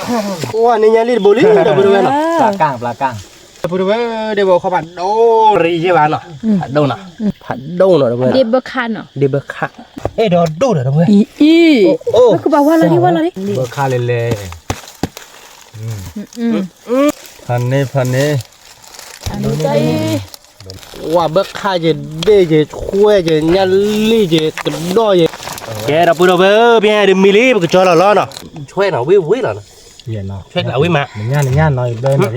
အိၣ်နံၤညါလံတဘိလံ ဒီပုၢ်ဒီဝဲၢ်နီၤ, ပျၢ်ကၢ်ပျၢ်ကၢ်, ဒီပုၢ်ဒီဝဲၢ် ဒ့ဘၣ်ခီဖးဒိၣ်ရံယဲၢ်ဘၣ်နီၤ, ဖးဒိၣ်နီၤ, ဖးဒိၣ်နီၤ ဒီပုၢ်ဝဲၢ်နီၤ, ဒ့ဘၣ်ခါ, အဲၣ်ဒိးဒိၣ်ဒီး ဒီပုၢ်ဝဲၢ်, အံၤ ကဘၣ်ဝါလီၤဒံးဝါလီၤဒံး, ဘၣ်ခါလဲၤလဲၤ ဖးန့ၢ်ဖးန့ၢ်, ဝါဘၢခါယဲၢ်ဒ့ၣ်ယဲၢ်ဆွဲယဲၢ်ညါလံၢ်ယဲၢ်ကဒီၣ်ယဲၢ်, ကဲဒီပုၢ်ဒီဝဲၢ်ဧၢ, ပယဲၢ်ဒုးမံလံ ပကကၠီလီၤလီၤနီၤ, ဆွဲနီၤ ဝံၣ်ဝံၣ်လီၤနီၤ, ဆွဲကျးဝံၣ်မး, နညါနညါနီၤ ယဘၢနီၤ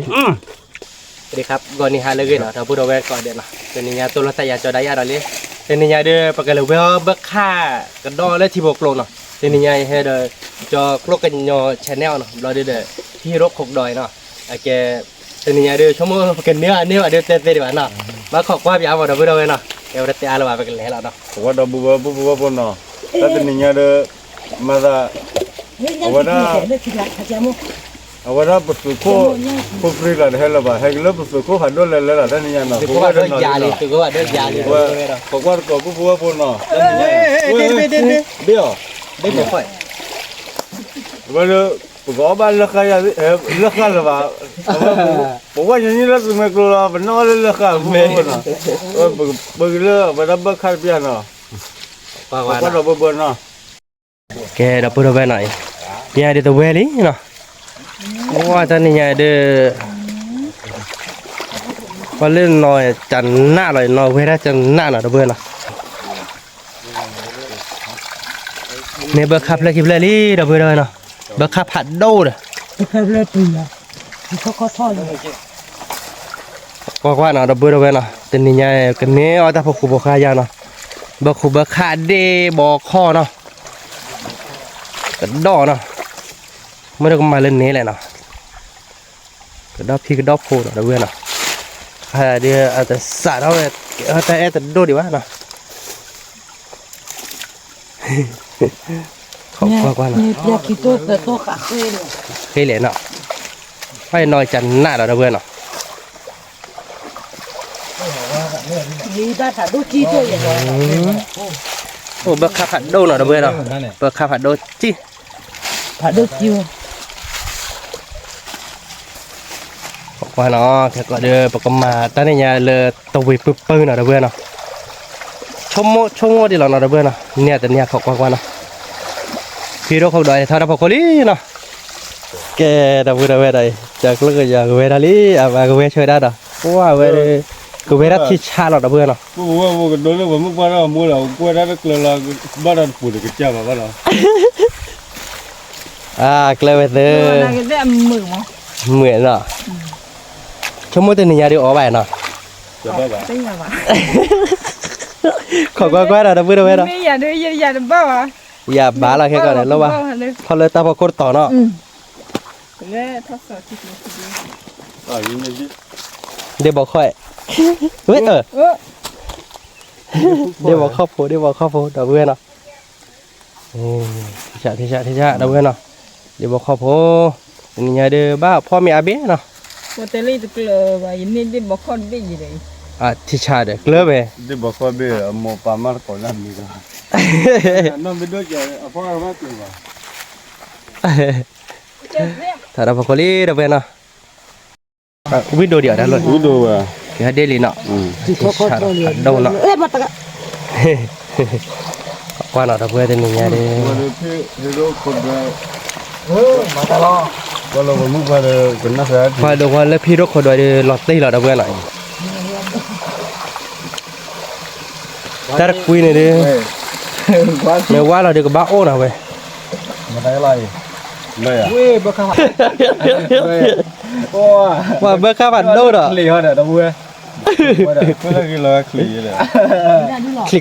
စวัสดีครับ ဂီၤနံၤဟါလၢအဂ့ၤနီၤ ဒီပုၢ်ဒီဝဲၢ်ကိးဂၤဒဲးနီၤ, တနံၤညါသိၣ်လိသးယၤကၠီဒၣ်ယၤဒီးလံ, တနံၤညါဒုး ပကလဲၤဝဲအီၣ်ဘၢခါကဒီၣ်လၢထံဖိကျိနီၤ, တနံၤညါယဟဲဒီး ကၠီကျိကညီ channel နီၤ, ဘျီဒုးဒီး ဟံၣ်ရိၣ်ခိၣ်ကဒီးအံၤနီၤ, အကဲ တနံၤညါဒုး ဆိကမိၣ်ပကန့ၢ်ဘၣ် န့ၢ်ဘၣ်ဒုးတဲသ့ဒံးဘၣ်နီၤ, ဘၣ်ခိးကွၢ်ပၠးအီၤဒီပုၢ်ဒီဝဲၢ်နီၤ, ကဲဝဲတတဲအါလၢၤဘၣ် ပကလဲၤလီၤနီၤ, ပဝဲဒီပုၢ်ဝဲၢ်ဖိနီၤ, တၢ်တနံၤညါဒုး မၤသး အဝဲဒၣ် အဝဲဒၣ်ပသုးခိၣ် ဖိပြံလီၤတဟဲလၢၤဘၣ် ဟဲက့ၤလၢပသုးခိၣ်ဖးဒိၣ်လဲၤလဲၤလီၤ တနံၤညါနီၤ, ပဝဲဒၣ်နီၤ, ခိးကွၢ်သကိးပုၢ်ဖိဝဲၢ်ဖိနီၤ, ဝဲ ပကအီၣ်ဘၣ်လၢဃာ်ယၤ လၢဃာ်လၢၤဘၣ်, ပဝဲညီနုၢ်လၢသုးမွဲကျိလီၤ ပနီၣ်လၢလၢဃာ်ဖိနီၤ, ပက့ၤလၢအဝဲဒၣ်ဘၢခါတပျၢ်နီၤ, ပကွၢ်ဒီပုၢ်ဝဲၢ်နီၤ ကဲဒီပုၢ်ဒီဝဲၢ်နီၤအံၤ, ပယဲၢ်ဒုးတဝဲလံနီၤ, ဝဲတနံၤညါဒုး ပှၤလၢနီၢ်ကနၣ်လီၤ နီၢ်ဝဲဒၣ်ကနၣ်နီၤ ဒီပုၢ်ဝဲၢ်နီၤ, န့ၢ်ဘၢခါဖျၢၣ်ခံဖျၢၣ်လံ ဒီပုၢ်ဝဲၢ်နီၤ, ဘၢခါဖးဒိၣ်ဒီး ကွၢ်ကွၢ်နီၤ ဒီပုၢ်ဒီဝဲၢ်နီၤ, တနံၤညါကန့ၢ်အီၣ်တၢ်ဖိဃူဖိဃါယၤနီၤ, ဘၢဃူဘၢခါဒ့ၣ်ဘီခီနီၤ, ကဒီၣ်နီၤ, မ့ၢ်တကမၤလၢန့ၣ်လဲၣ်နီၤ, ကဒီၣ်ဖံးကဒီၣ်ဖိနီၤ ဒီပုၢ်ဝဲၢ်နီၤ, ခါဒုးအတစးထီၣ်ဝဲ တၢ်အဲၣ်တဒိၣ်ဒံးဘၣ်နီၤ ခိးကွၢ်ကွၢ်နီၤ, ဃ့လဲၣ်နီၤ, ပှၤနီၢ်ကနၣ်လီၤ ဒီပုၢ်ဝဲၢ်နီၤ, အိၣ်ဘၢခါဖးဒိၣ်နီၤ ဒီပုၢ်ဝဲၢ်နီၤ, ဘၢခါဖးဒိၣ်ကံၢ် ဖးဒိၣ်ကံၢ် ခိးကွၢ်နီၤ ခဲကိးဒီး ပကမၤတၢ်န့ၣ်ညါလၢတဝ့ၤပၢၢ်ပၢၢ်နီၤ ဒီပုၢ်ဝဲၢ်နီၤ, ဆိကမိၣ်ဆိကမိၣ်ဒံးလီၤနီၤ ဒီပုၢ်ဝဲၢ်နီၤ, န့ၢ်တန့ၢ်ခိးကွၢ်ကွၢ်နီၤ, ဖံရိခိၣ်ကဒီးထီၣ်တၢ်ဖီခိၣ်လံနီၤ, ကဲ ဒီပုၢ်ဝဲၢ်ဒီး ကၠီကျိကညီကဝဲဒၣ်လံ အဝဲကဝဲဆၢဒၣ်ဒီး ပှၤဝဲ ကဝဲဒၣ်ထံဆါလီၤ ဒီပုၢ်ဝဲၢ်နီၤ, ပဝဲပကဒိလၢပှၤမုၣ်ပှၢ်တၢ်မူလီၤ ကွဲဒၣ်တပူၤတကစၢ်ဘၣ်ဘၣ်လီၤ အကျဲဝဲသ့, မုာ်နီၤ, ဆိကမိၣ်တနံၤညါဒုးအီၣ်ဘၣ်နီၤ, ခိးကွၢ်ကွၢ်ဒီး ဒီပုၢ်ဒီဝဲၢ်ဒီး, ယၤဘၣ်လီၤခဲကီးန့ၣ် လီၤဘၣ်, ထီၣ်လၢတၢ်ဖီခိၣ်တတီၤနီၤ, ဒ့ဘီခီၣ်, ဝဲ, ဒ့ဘီခီၣ်ဖိ ဒ့ဘီခီၣ်ဖိ ဒီပုၢ်ဝဲၢ်နီၤ ထံဆး ထံဆး ထံဆး ဒီပုၢ်ဝဲၢ်နီၤ, ဒ့ဘီခီၣ်ဖိ, တနံၤညါဒုးဘၣ်ဖီမ့ၤအါဘ့ၣ်နီၤ, ပတဲလၢယတကျၢၤဘၣ် ယန့ၢ်ဒ့ဘီခီၣ်တဘ့ၣ်ယံၤဒီး, ထံဆးဒီးကျၢၤဝဲ, ဒ့ဘီခီၣ်ဘ့ၣ်အမိၢ်ပၢ်မးတကိးလၢအမံၤလီၤ, နီၢ်မ့ၢ်ဒိၣ်ကဲအဖီအမးကျၢၤဘၣ်, ထါဒီးဖီခိၣ်လံ ဒီပုၢ်ဝဲၢ်နီၤ ဝံၣ်ဒိၣ်ဒံးအီၤဒၣ်လီၤ, ဝံၣ်ဒိၣ်ဝဲ, ကဟဲဒ့လံနီၤ, ထံဆးဒီးဖးဒိၣ်နီၤ, ကွၢ်နီၤ ဒီပုၢ်ဝဲၢ်တနံၤညါဒ့, ပှၤဒိးကွၢ်လၢဖံရိခိၣ်ဒွဲၣ်ဒီး လီၤတံၢ်လီၤ ဒီပုၢ်ဝဲၢ်နီၤ, တၢ်တကွံန့ၣ်ဒုး, မ့ၢ်ဝါလီၤဒုးကဘၣ်အိၣ်နီၤဝဲ, ပှၤဘၢခါဖးဒိၣ်ဒီး, ချံး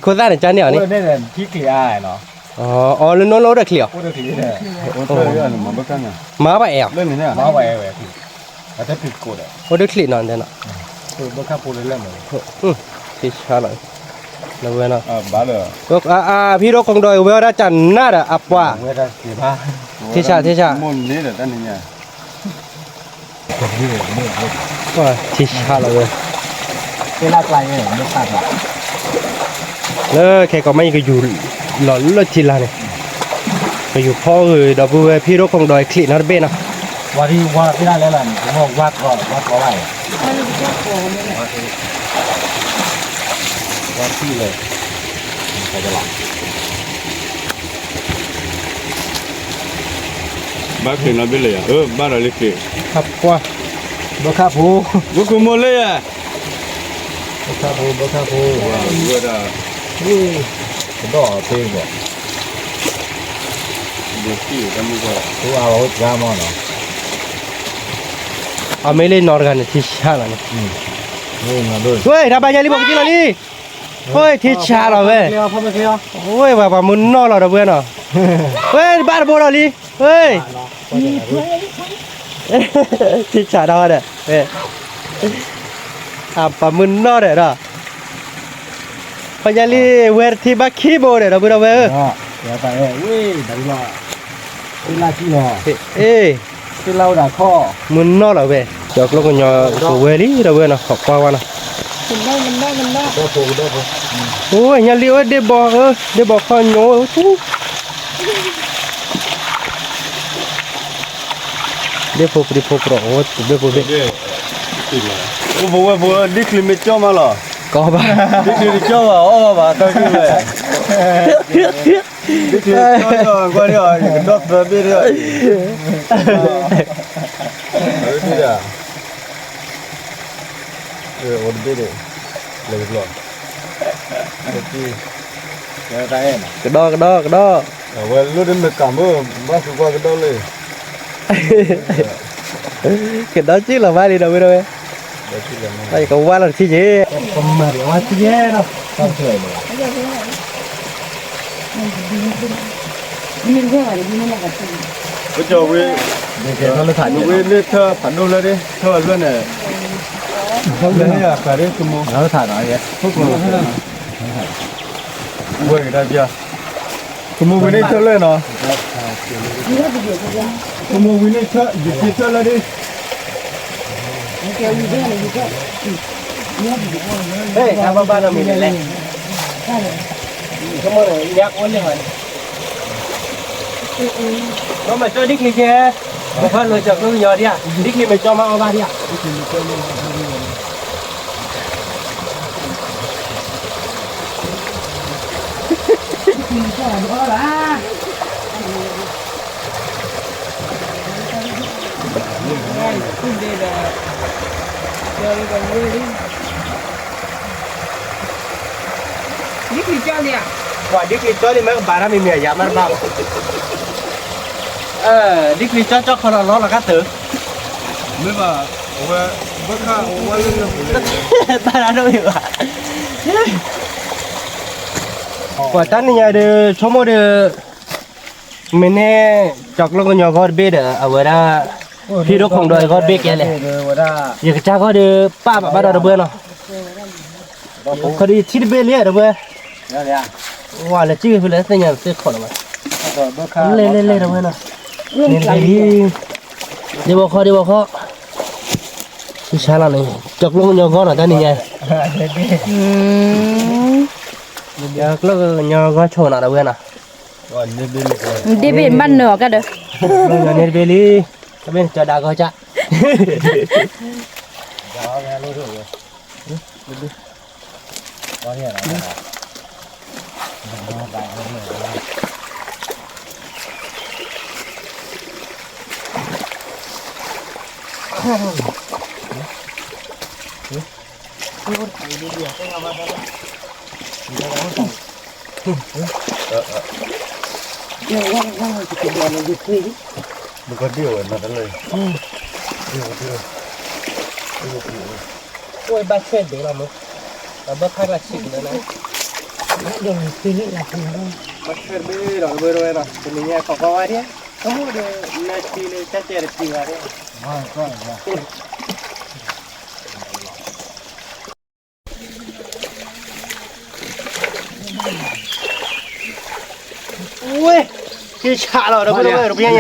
ခိၣ်သၣ်န့ၣ် ကၢ်န့ၢ်အီၤန့ၣ်, အီၤလၢနိလၢအိၣ်ဒီးချံးအီၤ, မၤဘၣ်အဲၣ်အီၤ, အိၣ်ဒီးချံးနီၤ, ထံဆါလီၤ, ဒီပုၢ်ဝဲၢ်နီၤ, ဖံရိခိၣ်ဒီးဝဲဒၣ်ကနၣ်ဒီးအပှၤ, ထံဆး ထံဆး ထံဆးလီၤဝဲ, လၢခဲကိးမး ယကယူၤလီၤလၢထံလာ်န့ၣ်, ကယူၤဖီဂ့ၤ ဒီပုၢ်ဝဲၢ် ဖံရိခိၣ်ဒီးချံးနီတဘ့ၣ်နီၤ, ဝါဒ်ဝါသ့ၣ်ဒၣ်လဲၣ်လီၤန့ၣ် ကမ့ၢ်ဝါကျီ ဝါကျီဘၣ်အံၤ ဝါထံၣ်လၢ ဘၣ်ချ့နီတဘ့ၣ်လၢယၤ အၢ ဘၣ်ဒီးလၢချ့ ခါပှၢ် ဘၢခၣ်ဖိ ဘၢခိမိၢ်လၢယၤ ဘၢခၣ်ဖိ ဘၢခၣ်ဖိ ဝဲဒၣ် ကဒီၣ်အီၤသ့ဘၣ် ဘၢခၣ်တၢ်မုၢ်ကီၢ် သူအဝဲအိၣ်စှၤမီၢ်နီၤ အမ့ၢ်လၢနီတဂၤန့ၣ် ထံဆါလီၤန့ၣ် ဝဲ တၢ်ဘၣ်ယါလံ ပှၤကစံၣ်လီၤလံ ဝဲ ထံဆါလီၤဝဲ ဝဲ ပှၤပှၤမုၢ်နီၢ်လီၤဒီးဝဲနီၤ ဝဲ ဘၣ်တဘိဒီးလံ ဝဲ ထံဆါဒီးဝဲဒီး ဝဲ အပှၤမုၢ်နီၢ်ဒီးဒီး ပှၤယါလံ ဝဲတထံၣ်ဘၣ်ခံဘိဒီး ဒီပုၢ်ဒီဝဲၢ်ဧၢ ဝဲ ဝဲ လၢကံၢ်လီၤ အ့ မုၢ်နီၢ်လီၤဝဲ ကၠီၤကျိကညီကဝဲၤလံ ဒီပုၢ်ဝဲၢ်နီၤ ဟီၣ်ကွၢ်ဝဲနီၤ အိၣ် ညါလံ အိၣ် ဒ့ဘီဧၢ ဒ့ဘီခီညီအိၣ် ဒ့ဖိပဒ့ဖိပဒီး အိၣ် ပဘ့ၣ်ဖိဘ့ၣ် အိၣ် ပဝဲၢ်ဖိ ဒ်ချံမ့ၢ်ကၠီမးလီၤ ကီဘၣ် ဒ်ချံတကၠီဘၣ် အီၣ်ဘၣ်ဘၣ် တၢ်က့ၤဝဲ ဒ်ချံကၠီဒီး ကွၢ်ဒီး ကဒီၣ်သၢဘ့ၣ်ဒီး အဝဲဒၣ် အိၣ်တဘ့ၣ်ဒီး လဲၤကဘျီ ကဒီး ကဒီး ကဒီး အဝဲလိၣ်ဒ်မ့ၢ်ကၤမုၢ် ဘၣ်ဃုကွၢ်ကဒီးလံ ကဒီးကံၢ်လီၤဘၣ်လံ ဒီပုၢ်ဒီဝဲၢ် ကဝါလီၤတထံၣ်က့ၤ ကမၤဒံးဝဲတယဲၢ်ဒီး တၢ်ဖျၢၣ်န့ၣ် ပကီၤဝံၤ ဝံၤန့ၢ်ထၢဖးဒိၣ်လၢဒ် ထၢအလွဲၢ်န့ၣ် လၢန့ၣ်အခါဒ်ကမိၢ် ဝဲကဒါပျၢ် ကမိၢ်ဝံၤန့ၢ်ထၢလၢနီၤ ကမိၢ်ဝံၤန့ၢ်ထၢ ယက့ၤထၢလၢဒ် ဟဲ့ တၢ်ဘၣ်ဘၣ်ဒီးမ့ၢ်လဲၣ် ကမိၢ်န့ၣ် ညါကအိၣ်လၢၤဘၣ်န့ၣ် မ့ၢ်မၤကၠီဒ်ချံကဲ မ့ၢ်ဖးလိာ်ကၠီၤကျိကညီဒ်ဧါ ဒ်ချံမ့ၢ်ကၠီမးအီၣ်ဘၣ်ဒ်ဧါ ဒ်ချံကၠီလံဧါ ပှၤဒ်ချံကၠီလံ မ့ၢ်ကဘၣ်တၢ်မံၤမံၤအယၤမးတဘၣ်ဘၣ် ဒ်ချံကၠီကၠီခီလီၤလီၤလီၤကတၢၢ် မ့ၢ်ဘၣ် အဝဲ ဘၣ်ခၣ်ဝဲလၢလၢပူၤလဲၣ် ဘၣ်တၢ်ဒိၣ်မံၤဘၣ် ပှၤတၢ်နံၤညါဒီး ဆိကမိၣ်ဒီး မ့ၢ်န့ၢ် ကၠီၤကျိကညီဂီၢ်တဘ့ၣ်ဒီး အဝဲဒၣ် ဖံဒိၣ်ခိၣ်ဒီးဂီၢ်တဘ့ၣ်ကဲလဲၣ် ယကစၢ်ဂီၢ်ဒီး ပၢ်ဘၣ်ဘၣ်ဒီးတဘှဲနီၤ ခီဒီးယထံၣ်တဘ့ၣ်လံတဘှဲ ဝဲလဲၤစံၣ်ဖဲလဲၣ်သ့ၣ်ညါသ့ၣ်ခိးလီၤဘၣ် လဲၤလဲၤလဲၤတဘှဲနီၤ န့ၣ်တဘ့ၣ်လံ ဒ့ဘီခီ ဒ့ဘီခီ ယဆါလီၤန့ၣ် ကၠီၤကျိကညီဂီၢ်နီၤ တၢ်နံၤညါ ကၠီၤကျိကညီဂီၢ်ဆိနီၤ တဝဲနီၤ ဒ့ဘ့ၣ်ဘၣ်နၢၤအီၤကဒီး န့ၣ်တဘ့ၣ်လံ တဘ့ၣ်ကၠီၤဒၣ်ဂီၢ်ကၠၢ် မကဒံဝဲနီတလၢ အိၣ်ဘၣ်ဆွဲဒိၣ်လီၤမး အဘၣ်ခါကျါဆံးကလၢနၤ ဘၣ်ဆွဲတဘ့ၣ်ဒီးတဘ့ၣ်တဝဲဒီး တနံၤညါခီကီဝါဒံး ကမိၣ်ဒီး နၤတံၤလၢတၢ်ကဲတပံၤဘၣ်ဒံး ဝဲ က့ၤဆးလီၤ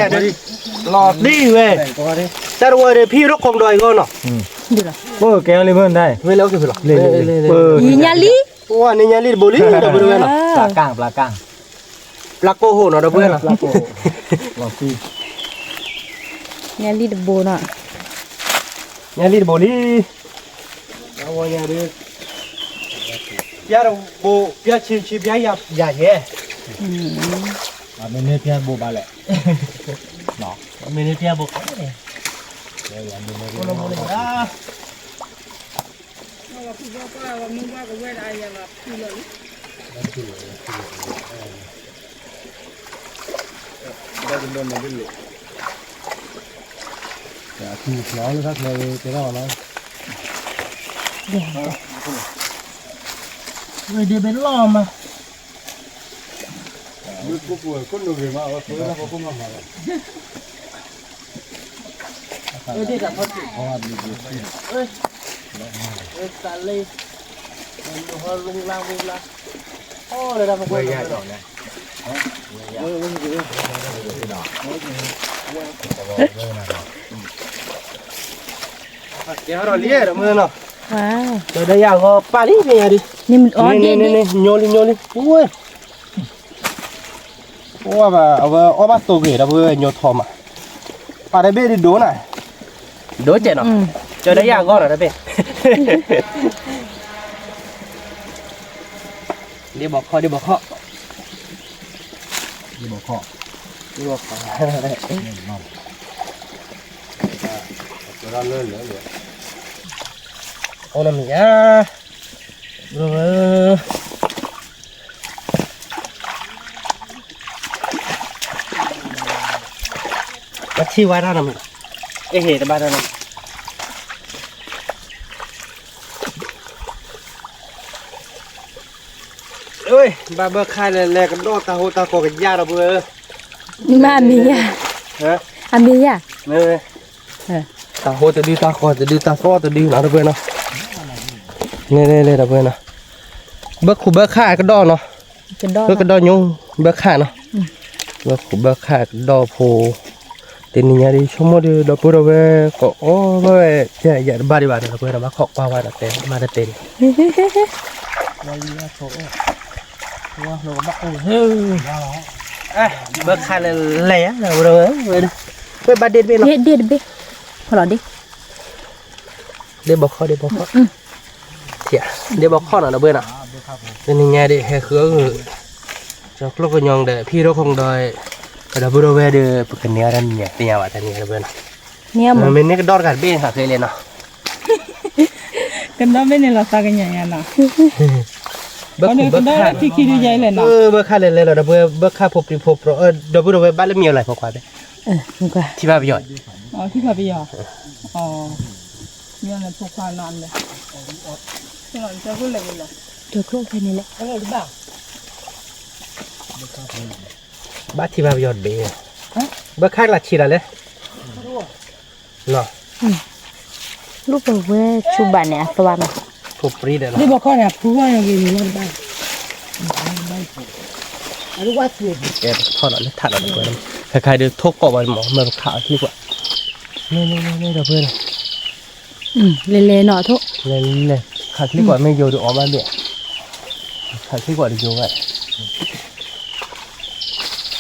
ဒီး ဝဲ ဝဲ တပျဲညါဒီး လီၤဒံးဝဲ တၢ်တဝဲဒီး ဖံးရိၣ်ခိၣ်ဒီးအံၤဂီၢ်နီၤ အိၣ်ကဲလံမ့ၢ်ဒၣ် ဝဲလၢအိၣ်က့ၤဖဲလီၤ လံ လံ လံ လံ ယညါလံ ဝဲ န့ၣ်ညါလံတဘိလံ ဒီးဝဲ ဝဲနီၤ ပျၢ်ကၢ် ပျၢ်ကၢ် ပျၢ်ကိၢ်ဟိၣ်နီၤ ဒီးဝဲနီၤ ပျၢ်ကိၢ်ဟိၣ် လီၤသံ ညၣ်လံၣ်တဘိနီၤ, ညၣ်လံၣ်တဘိလံ, အဝဲညါဒုး, ပျၢ်တဘိ, ပျၢ်ဆံဆံ ပျၢ်ယၤယဲ, မ့ၢ်န့ၢ်ပျၢ်ဘိဘၣ်လဲၣ်, မ့ၢ်န့ၢ်ပျၢ်ဘိ, မ့ၢ်န့ၢ်ပျၢ်ဘိ, ဝဲဒၣ်ဘဲလီၢ်မး, သးလ့, ဝဲယၤဒီးန့ၣ် ကဲထီၣ်လံဒီးမ့ၢ်နီၤ, ဒီးယၤဂီၤပာ်လံမ့ၢ်ယၤဒ်, န့ၣ် ညိလံ ညိလံ, အိၣ်ဘၣ် အဝဲအီၣ်ဘၣ်သိဂ့ၤဒီး ပဝဲညိထီၣ်မး, ပာ်တဘ့ၣ်ဒ်ဒိၣ်နၤ, ဒိၣ်ကဲနီၤ, ကၢဒီးယၤဂီၤနီၤတဘ့ၣ်, ဒ့ဘီခီၣ် ဒ့ဘီခီၣ်, ဒ့ဘီခီၣ်, ဒ့ဘီခီၣ်, အိၣ်နီၤမ့ၢ်ဧါ, ဘျီဝဲ ပထံၣ်ဝဲဒၣ်နီၤမ့ၢ်, အဟ့ၣ်တဘၣ်တၢ်နီၤ, ဘၣ်ဘၣ်ခါလဲၤလဲၤကဒီးတၢ်ဟိတၢ်ဃီကယၢ်ဒီးပဝဲ, မ့ၢ်အမ့ၢ်ယၤ, အမ့ၢ်ယၤ, တၢ်ဟိတဒု တၢ်ဃီတဒု တၢ်သီတဒုနီၤဒီးပဝဲနီၤ, လဲၤလဲၤလဲၤဒီးပဝဲနီၤ, ဘၣ်ခိၣ်ဘၣ်ခၣ်ကဒီးနီၤ, ဘၣ်ကဒီးညိ ဘၣ်ခၣ်နီၤ, ဘၣ်ခိၣ်ဘၣ်ခၣ်ကဒီးဖိ, တနံၤညါဒ်ဆိကမိၣ်ဒီး ဒီပုၢ်ဒီဝဲၢ် ကအီၣ်ဘၣ်ဝဲ ယၤတဘၣ်ဒံးဘၣ်ဒီး ပဝဲနီၤ ဘၣ်ခိၣ်ကွၢ်ဝဲဒီးတဲမးတတဲဒံး, ဘၣ်ခၣ်လဲၤလဲၤဧါ ဒီပုၢ်ဒီဝဲၢ်, ဝဲဘၣ်ဒ့တဘ့ၣ်နီၤ, ဒ့တဘ့ၣ်, ဖီလီၤဒ့ ဒ့ဘီခီၣ် ဒ့ဘီခီၣ်, ဒ့ဘီခီၣ်နီၤ ဒီပုၢ်ဝဲၢ်နီၤ, တနံၤညါဒ်ဟဲဃုအီၣ်ဂုာ် ကၠီကျိၣ်ကညီဒီး ဖံရိခိၣ်ဒီး ဒီပုၢ်ဒီဝဲၢ်ဒီး ပကန့ၢ်အီၣ်တၢ်မံၤညါ သ့ၣ်ညါဘၣ်တနံၤညါ ဒီပုၢ်ဝဲၢ်နီၤ, မ့ၢ်န့ၢ်ကဒီးတဂၤတဘ့ၣ်သးဃ့လဲၣ်နီၤ, ကဒီးမ့ၢ်န့ၣ်လီၤသးကညးညါနီၤ, ဘၣ်ခိၣ်ဘၣ်ခၣ်, ဘၣ်ခၣ်လဲၤလဲၤလီၤ ဒီပုၢ်ဝဲၢ် ဘၣ်ခိၣ်ပျံၤဖိဖျိး ဒီပုၢ်ဒီဝဲၢ် ဘၣ်လၢမံၤအီၤလၢ်ဖိခွါဖဲ ထံၣ်ဘၣ်ပယီၤ, ထံၣ်ဘၣ်ပယီၤ, မံၤအီၤလၢ်ဖိခွါနီၤ, ကျိဖဲန့ၣ်လဲၣ်, ဘၣ်ထံၣ်ဘၣ်ပယီၤတဘ့ၣ်, ဘၣ်ခၣ်ကလၢ်ဆံးတၢ်လဲၣ်, လီၤ, လူပဝဲဆူဘၣ်န့ၣ်အသွါမး, ဖိပြံဒီးလီၤ, ဒ့ဘီခီၣ်န့ၣ် အဖုဂီၢ်န့ၣ်ဂ့ၤန့ၣ်ဝဲတဘၣ် ကဲထီၣ်ဒီးလၢထးဒီးတကွဲး, ခဲခါဒုးထိၣ်ကိးဘၣ်မး မ့ၢ်ပခးအချံကွၢ်, လဲၤလဲၤလဲၤလဲၤဒီပုၢ်ဝဲၢ်, လဲၤလဲၤနီၤထိၣ်, လဲၤလဲၤ, ခးချံကွၢ်မ့ၢ်ယိၤဒုးအီၣ်ဘၣ်ဘ့ၣ်, ခးချံကွၢ်ဒုးယိၤဘၣ်,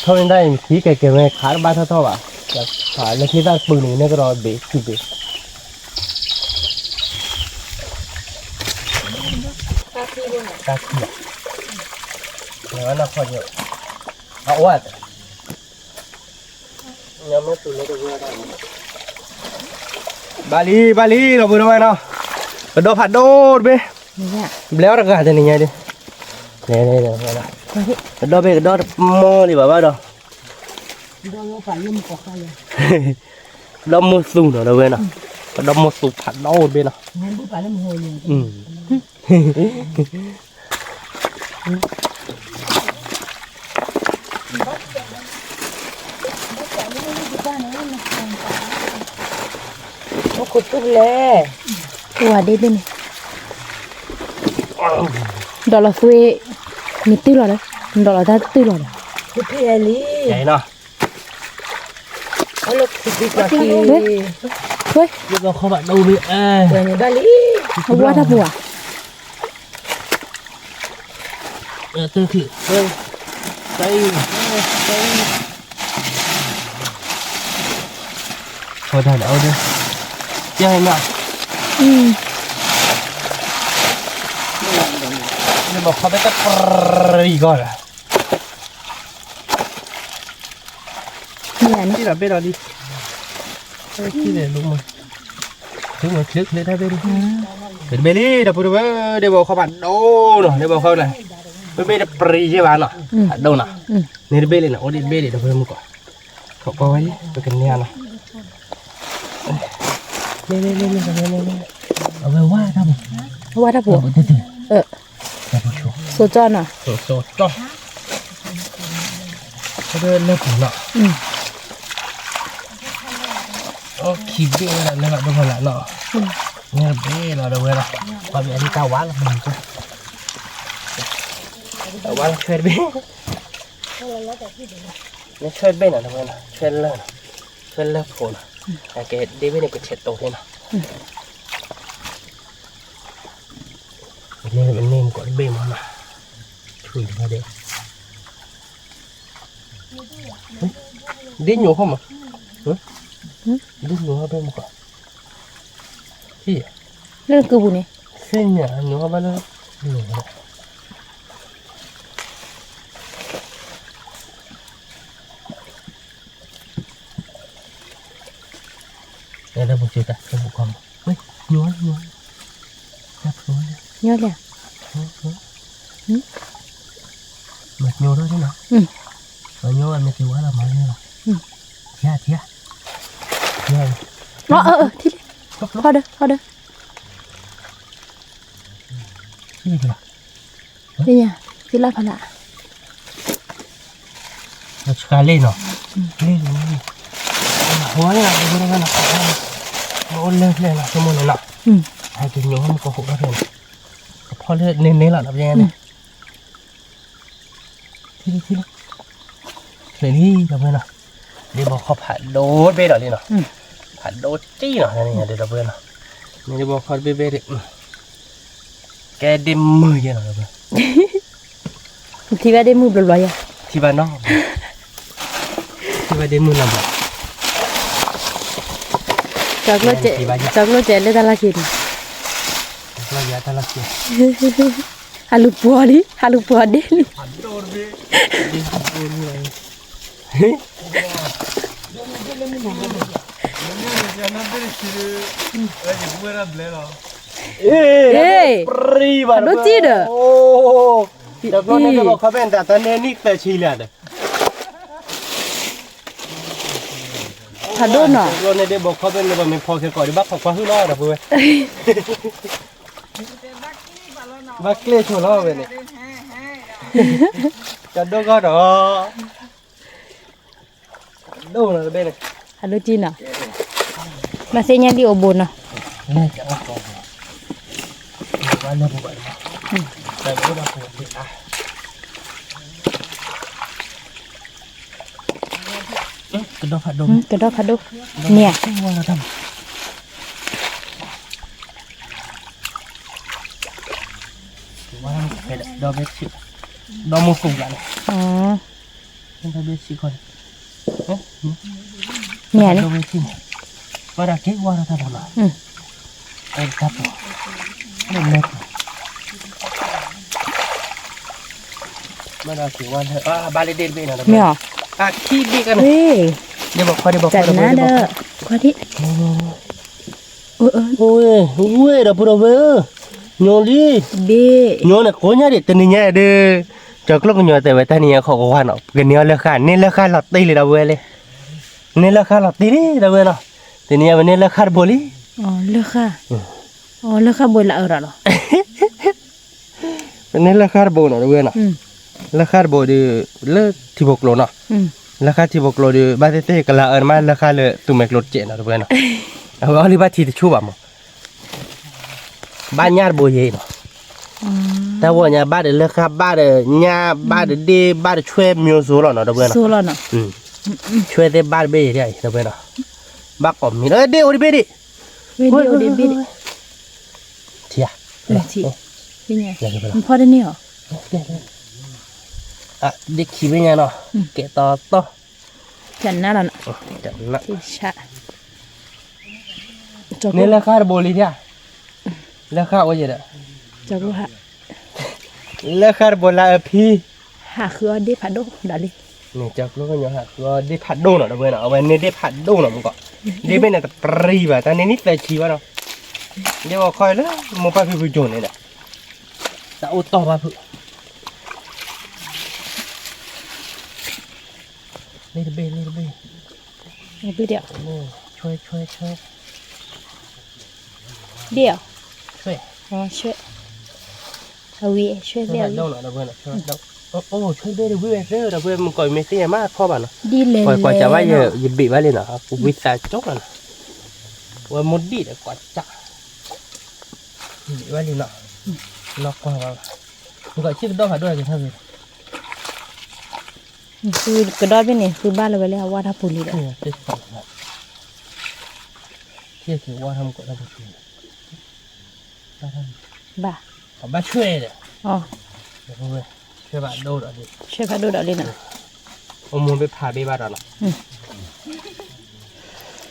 ထိၣ်န့ၣ်တၢ်အံၤ မ့ၢ်ခံကဲကဲဝဲခးတဘၣ်ထီၣ်ထီၣ်ဘၣ်, ခးလၢခံသၣ်တပုၢ်န့ၣ် ကနဲၣ်ကဒီးဘ့ၣ်ခံဘ့ၣ် တၢ်ခံဘၣ်, လဲၤဝဲနီၢ်ခီၣ်ယိ, အအိၣ်, ဘၣ်လံ ဘၣ်လံ ဒီပုၢ်ဒီဝဲၢ်နီၤ, ကဒီးဖးဒိၣ်တဘ့ၣ်, ဘျဲးအီၣ်တဂၤတနံၤညါဒ်, လဲၤလဲၤလဲၤ, ကဒီးဘ့ၣ်ကဒီးတမီၢ်လံဘၣ်ဘၣ်ဒီး, ကဒီးမိၢ်သူနီၤ ဒီပုၢ်ဝဲၢ်နီၤ, ကဒီးမိၢ်သူဖးဒိၣ်တဘ့ၣ်နီၤ, အိၣ်ခိးတူၢ်လဲၣ်, ဝၤဒ့ဒ့ၣ်န့ၣ်, ဒီးလီၤသွ့, မ့ၢ်တုၢ်လီၤဒီး, ဒီးလီၤတၢ်တုၢ်လီၤဒီး, လီၤ, ဝဲ, ဝဲ, ဘၣ်လံ, ဝဲတၢ်ပူၤဧါ တၢ်ခံး, တၢ်အံၤ, တၢ်အံၤ, တၢ်အံၤ, အိၣ်ဒၣ်လၢအိၣ်ဒၣ်, ကဲနီၤ, နဘီၣ်ခီဘ့ၣ်တပရံၤကီးလီၤ, ဘ့ၣ်ဒီးဘ့ၣ်ဒီးလံ, ဘ့ၣ်လံ, ဘ့ၣ်လံ, ဒီပုၢ်ဝဲၢ် ဒ်ဘီၣ်ခီဖးဒိၣ်နီၤ, ဒ်ဘီၣ်ခီဖးဒိၣ်, ဘ့ၣ်ဘ့ၣ်တပရံၤယဲၢ်ဘၣ်နီၤ, ဖးဒိၣ်နီၤ, န့ၣ်တဘ့ၣ်လံနီၤ, အိၣ်ဒံးတဘ့ၣ်လံ ဒီပုၢ်ဝဲၢ်မုၣ်ကီး, ခိးကွၢ်ဝဲလံ ပကန့ၢ်နီၤ အဝဲဝါတၢ်ပူၤ, ဝါတၢ်ပူၤ, တၢ်ပူၤ, စိကၠီနီၤ, စိကၠီ, လၢပူၤနီၤ, အိၣ်ခံဘ့ၣ်ဝဲဒၣ်လၢဘၣ်ဒိဖီလာ်နီၤ, န့ၣ်တဘ့ၣ်လီၤ ဒီပုၢ်ဝဲၢ်လီၤ, ပှၤဘ့ၣ်အလံတၢ်ဝါလီၤ, တၢ်ဝါလီၤဆွဲတဘ့ၣ်, နဆွဲတဘ့ၣ်နီၤ ဒီပုၢ်ဝဲၢ်နီၤ, ဆွဲလၢနီၤ, ဆွဲလၢဖိနီၤ, အကဲဒ့ဘ့ၣ်န့ၣ် ပဆဲးတိၤထဲနီၤ, န့ၣ်မ့ၢ်ကိးတဘ့ၣ်မးနီၤ, ဆူၣ်ယဖးဒဲး ဒ်ညိးခီမး, ဒ်ညိးခီဘ့ၣ်မးကီး, လၢကုပူၤန့ၣ်, သ့ၣ်ညါညိးခီဘၣ်လၢ, လၢပူၤစ့ၢ်ကီး လၢပူၤခီမး, ညိး, ညိး, ညိးလၢ, မညိးထီၣ်န့ၣ်နီၤ, မညိးဘၣ်မ့ၢ်က့ၤဝါလီၤမၤန့ၣ်လီၤ, ထံ, ထံ, ထံ, ထံလံ, ထံလံ, ထံလံ, သ့ၣ်လၢဖးလၢ်, ဆှါလ့ၣ်နီၤ, လ့ၣ်, ဝဲဒၣ်နီၤ, မ့ၢ်အိၣ်လၢဖျဲၣ်နီၤ ဆိကမိၣ်န့ၣ်နီၤ, ဟဲက့ၤညိးမ့ၢ်ကီးဟိးထီၣ်ဖျဲၣ်နီၤ, ကဖီၣ်လၢန့ၣ်န့ၣ်လီၤ ဒီပုၢ်ဝဲၢ်န့ၣ် ထံလံ, ထံလံ, လံလံ ဒီပုၢ်ဝဲၢ်နီၤ, ဒ့ဘီၣ်ခီဖးဒိၣ်တဘ့ၣ်ဒီးလံနီၤ, ဖးဒိၣ်တံၢ်နီၤ န့ၣ် ဒီပုၢ်ဝဲၢ်နီၤ, န့ၣ်ဒ့ဘီၣ်ခီတဘ့ၣ်ဘ့ၣ်ဒံး, ကဲဒ့မုၢ်ယဲနီၤ ဒီပုၢ်ဝဲၢ်, ထံဘၣ်ဒ့မုၢ်ဘျီဘျီယဲ, ထံဘၣ်နီၤ, ထံဘၣ်ဒ့မုၢ်နီၤဘျီ, ကၠီကျိၣ်စဲးလၢတၢ်လီၢ်ခံန့ၣ်, တၢ်လီၢ်ခံ, ဟးလူၤပှီၤလံ ဟးလူၤပှီၤဒ့လံ ဖးဒိၣ်တံၢ်ဒီး, ဖးဒိၣ်နီၤ, ဒ့ဘီၣ်ခီဖဲန့ၣ် တၢ်တၢ်န့ၣ်နမ့ၢ်ဖီၣ်ခဲကိးဒီး ဘၣ်ခိးကွၢ်ဟုၣ်လီၤ ဒီပုၢ်ဝဲၢ်, ဘၣ်ကျ့ၣ်ဆိးလီၤဝဲန့ၣ်, တၢ်ဒိၣ်ကီၢ်ဒီး ဒိၣ်နီၤတဘ့ၣ်န့ၣ်, ဖးဒိၣ်တံၢ်နီၤ, ဘၣ်သ့ၣ်ညါဒ်အိၣ်ဘိနီၤ, ကဒီဖးဒိၣ်, န့ၣ်ဧါ, ဒီမုၢ်ဃုာ်လၢ်န့ၣ်, ဒီဘ့ၣ်ဆံးခီန့ၣ်, န့ၣ်ဧါန့ၣ်, ဘၣ်ဒၣ်က့ၤဝါထီၣ်တၢ်ပီၤနီၤ, တၢ်ပီၤ, လၢပီၤ, ဘၣ်ဒၣ်က့ၤဝါထီၣ်, ဘၣ်လၢဒ့ၣ်တဘ့ၣ်နီၤ, မ့ၢ်ဧါ, အခံဘ့ၣ်ကန့ၣ်, ဒ့ၣ်ဘီၣ်ခီဒ့ၣ်ဘီၣ်ခီ, တနါဒီး, ခီဒ့ၣ် အိၣ်ဝဲဒီပုၢ်ဒီဝဲၢ်ဧၢ, ညိလံ, ညိန့ၣ်ကိးညါဒံး တနံၤညါဒီး, ကၠီကျိၣ်ကညီတဲဝဲတၢ်နံၤညါ ခိးကဝါနီၤ ပကန့ၢ်အီၤလၢဃာ် န့ၢ်လၢဃာ်လီၤတံၢ်လံဒီပုၢ်ဝဲၢ်လံ, န့ၢ်လၢဃာ်လီၤတံၢ်လံဒီပုၢ်ဝဲၢ်နီၤ, တနံၤညါပန့ၢ်လၢဃာ်တဘိလံ, လၢဃာ်, လၢဃာ်ဘိလၢအၢဒီးလီၤ ပန့ၢ်လၢဃာ်တဘိနီၤ တဝဲနီၤ, လၢဃာ်တဘိဒီး လၢထံဖိကျိနီၤ, လၢဃာ်ထံဖိကျိဒီး ဘၣ်သ့ၣ်သ့ၣ်ကလၤအၢနမး လၢဃာ်လၢသူမဲာ်ကျိတစဲးနီၤ တဝဲနီၤ, အဝဲအီၤလံဘၣ်ထံတဆူၣ်ဘၣ်မး, ဘၣ်ညၣ်တဘိယဲအံၤနီၤ, တၢ်ဝဲညါဘၣ်ဒီးလၢဃာ်ဘၣ်ဒီးညၣ်ဘၣ်ဒီးဒ့ၣ်ဘၣ်ဒီး ဆွဲမျိုးစုံလီၤနီၤ တဝဲနီၤ, ဆွဲသ့ၣ်ဘၣ်တဘ့ၣ်ယဲအံၤ တဝဲနီၤ, ဘၣ်ကိးမံၤလီၤ ဒ့ၣ်အိၣ်တဘ့ၣ်ဒံး ထံဧါ, ဖီတန့ၢ်အီၤ, ဒ့ၣ်ခံဘ့ၣ်ညါနီၤ, ကဲတီတီ, တနါလီၤနီၤ, တနါ, ဆၣ်, န့ၣ်လၢဃါတဘိလံဧါ, လၢဃါအိၣ်ယဲဒီး, ကၠီကျိဟး, လၢဃါတဘိလၢအဖံ, ဟးဃုအီၣ်ဒ့ၣ်ဖးဒိၣ်ဒီးလံ, န့ၣ်ကၠီကျိကညီဟးဃုအီၣ်ဒ့ၣ်ဖးဒိၣ်နီၤ ဒီပုၢ်ဝဲၢ်နီၤ, အဝဲန့ၢ်ဒ့ၣ်ဖးဒိၣ်နီၤမူကီး, ဒ့ၣ်ဘ့ၣ်န့ၣ်တပြံဘၣ် တၢ်န့ၢ်နံၣ်သၢဆံဘၣ်ဒီး, ဒ့ၣ်ဘီခီလၢ မိၢ်ပၢ်ဖံဖုကၠိန့ၣ်ဒီး, တၢ်အိၣ်တီၢ်ဘၣ်ဖုး လ့တဘ့ၣ် လ့တဘ့ၣ်, ဘ့ၣ်ဒီး, ဆွဲ ဆွဲ ဆွဲ, ဘ့ၣ်အီၤ, ဆွဲ, ဆွဲ, အဝံၤ ဆွဲဘ့ၣ်အီၤ, အိၣ် ဆွဲဘ့ၣ်တဝံၤဝဲသၢ ဒီပုၢ်ဝဲၢ်မုၢ်ကီးမ့ၢ်သ့ၣ်ညါမးထီၣ်ဘၣ်နီၤ, ဒ်လဲၣ် ကွၢ်ကွၢ်စၢ်ဘၣ်ယဲ ယဘ့ၣ်ဘၣ်လံနီၤ ဝံသးကၠီလီၤနီၤ, ဝဲမိၢ်ဒံၣ်ဒီးကွၢ်စၢ်, ဘ့ၣ်ဘၣ်လံနီၤ, နီၢ်ကွၢ်ဘၣ်, မုၢ်ကီးဆံၣ်ကဒီၣ်ဖးဒိၣ်က့ၤထီၣ်ဘ့ၣ် ဃုကဒီၣ်ဘ့ၣ်န့ၣ် ဃုဘၣ်လၢၤဝဲလၢအဝါထီၣ်ပူၤလံဒီး, ဘၣ်, ဘၣ်ဆွဲဒီး, ဆွဲဖးဒိၣ်ဒီးလံ, အိၣ်မူဘ့ၣ်ဖးဘ့ၣ်ဘၣ်ဒီးနီၤ,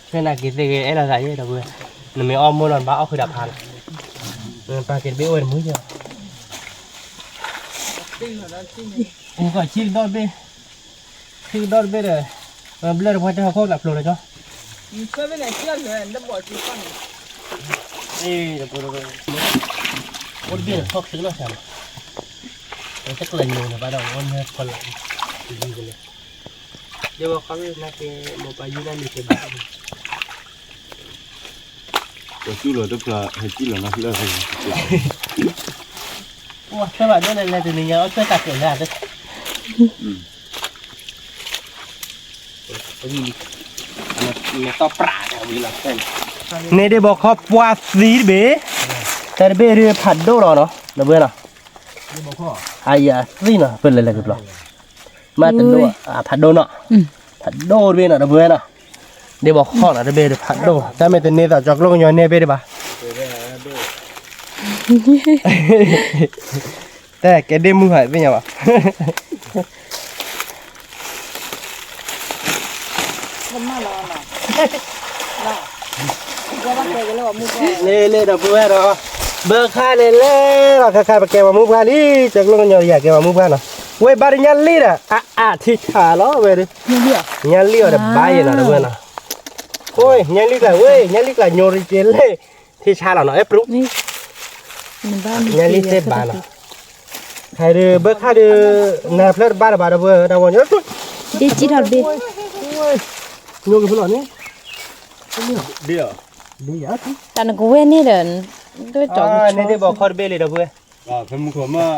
ဆွဲနာ်က့ၤသ့ၣ်ဂ့ၤအဲၣ်လီၤသးယဲဒီးဝဲ, နမ့ၢ်အီၣ်မူနီၤ နဘၣ်အီၣ်ဃုာ်ဒီးဖးနီၤ, ပာ်က့ၤတဘ့ၣ်အိၣ်ဝဲတမုာ်ယဲ, မုၢ်ကီးဆံၣ်ကဒီၣ်တဘ့ၣ်, ဆံၣ်ကဒီၣ်တဘ့ၣ်ဒီး, ဘျၢၣ်တပှၢ်တၢ်ဟီၣ်ခိၣ်လၢဖျိလီၤကၠီ, အိၣ်တဘ့ၣ်ထီၣ်ချ့လီၤစၢ်, တကျၢၤညိန့ၣ်ဘၣ်ဒီး အိၣ်န့ၢ်ဖီလာ်, ဒ်ဝဲခီနာ်က့ၤ မိၢ်ပၢ်ယုၢ်န့ၣ်မ့ၢ်က့ၤဘၣ် ပှၤစူၢ်လီၤတဖျါ ဟဲစံၣ်လီၤနီၢ်ဖျၢၣ်, အိၣ်ထွဲဘၣ်ဒိၣ်လဲၣ်လဲၣ်တနံၤညါ အိၣ်ထွဲတၢ်ကျဲၤလၢ န့ၣ်ဒ့ၣ်ဘီခီပှၢ်သံတဘ့ၣ်, တၢ်တဘ့ၣ်ဒုးဖးဒိၣ်လီၤနီၤ ဒီပုၢ်ဝဲၢ်နီၤ, အယသံနီၤ ပလဲၤလဲၤကပျီၤ, မ့ၢ်တဒိၣ် ဖးဒိၣ်နီၤ, ဖးဒိၣ်တဘ့ၣ်နီၤ ဒီပုၢ်ဝဲၢ်နီၤ, ဒ့ၣ်ဘီခီနီၤ တဘ့ၣ်ဒုးဖးဒိၣ် တၢ်မ့ၢ်တန့ၢ်သးကၠီကျိကညီန့ၢ်ဘ့ၣ်ဒံးဘၣ် တၢ်ကဲဒ့ၣ်မုၢ်ဟးသ့ၣ်ညါဘၣ်, လ့လ့ဒီပုၢ်ဝဲၢ်ဒီး, ဘၢခါန့ၣ်လဲၤလီၤခါခါ ပကဲပှၤမူပှၢ်လံ, ကၠီကျိကညီယၤကဲပှၤမူပှၢ်နီၤ, ဝဲဘၣ်တညါလံဒီး အအါထံဆးလီၤဝဲ, ညါလံအီၤဒီးဘၣ်ယဲနီၤ ဒီပုၢ်ဝဲၢ်နီၤ, ညါလံကျါဝဲ ညါလံကျါညိရက့ၤလဲၣ်, ထံဆးလီၤနီၤ အဲၣ်ပရူး ညါလံသ့ဘၣ်နီၤ, ဟဲဒီးဘၢခါဒီး, နဖျၢၣ်တဘၣ်တဘၣ်ဒီပုၢ်ဝဲၢ် တၢ်ဝီညိ, ဒ့ၣ်ကံထီၣ်တဘ့ၣ်, ညိက့ၤဖဲလီၤန့ၣ်, တၢ်နကဝဲၢ်န့ၣ်ဒီး, န့ၣ်ဒ့ၣ်ဘီခီတဘ့ၣ်လံဒီပုၢ်ဝဲၢ်, ဖဲမူခိၣ်မး,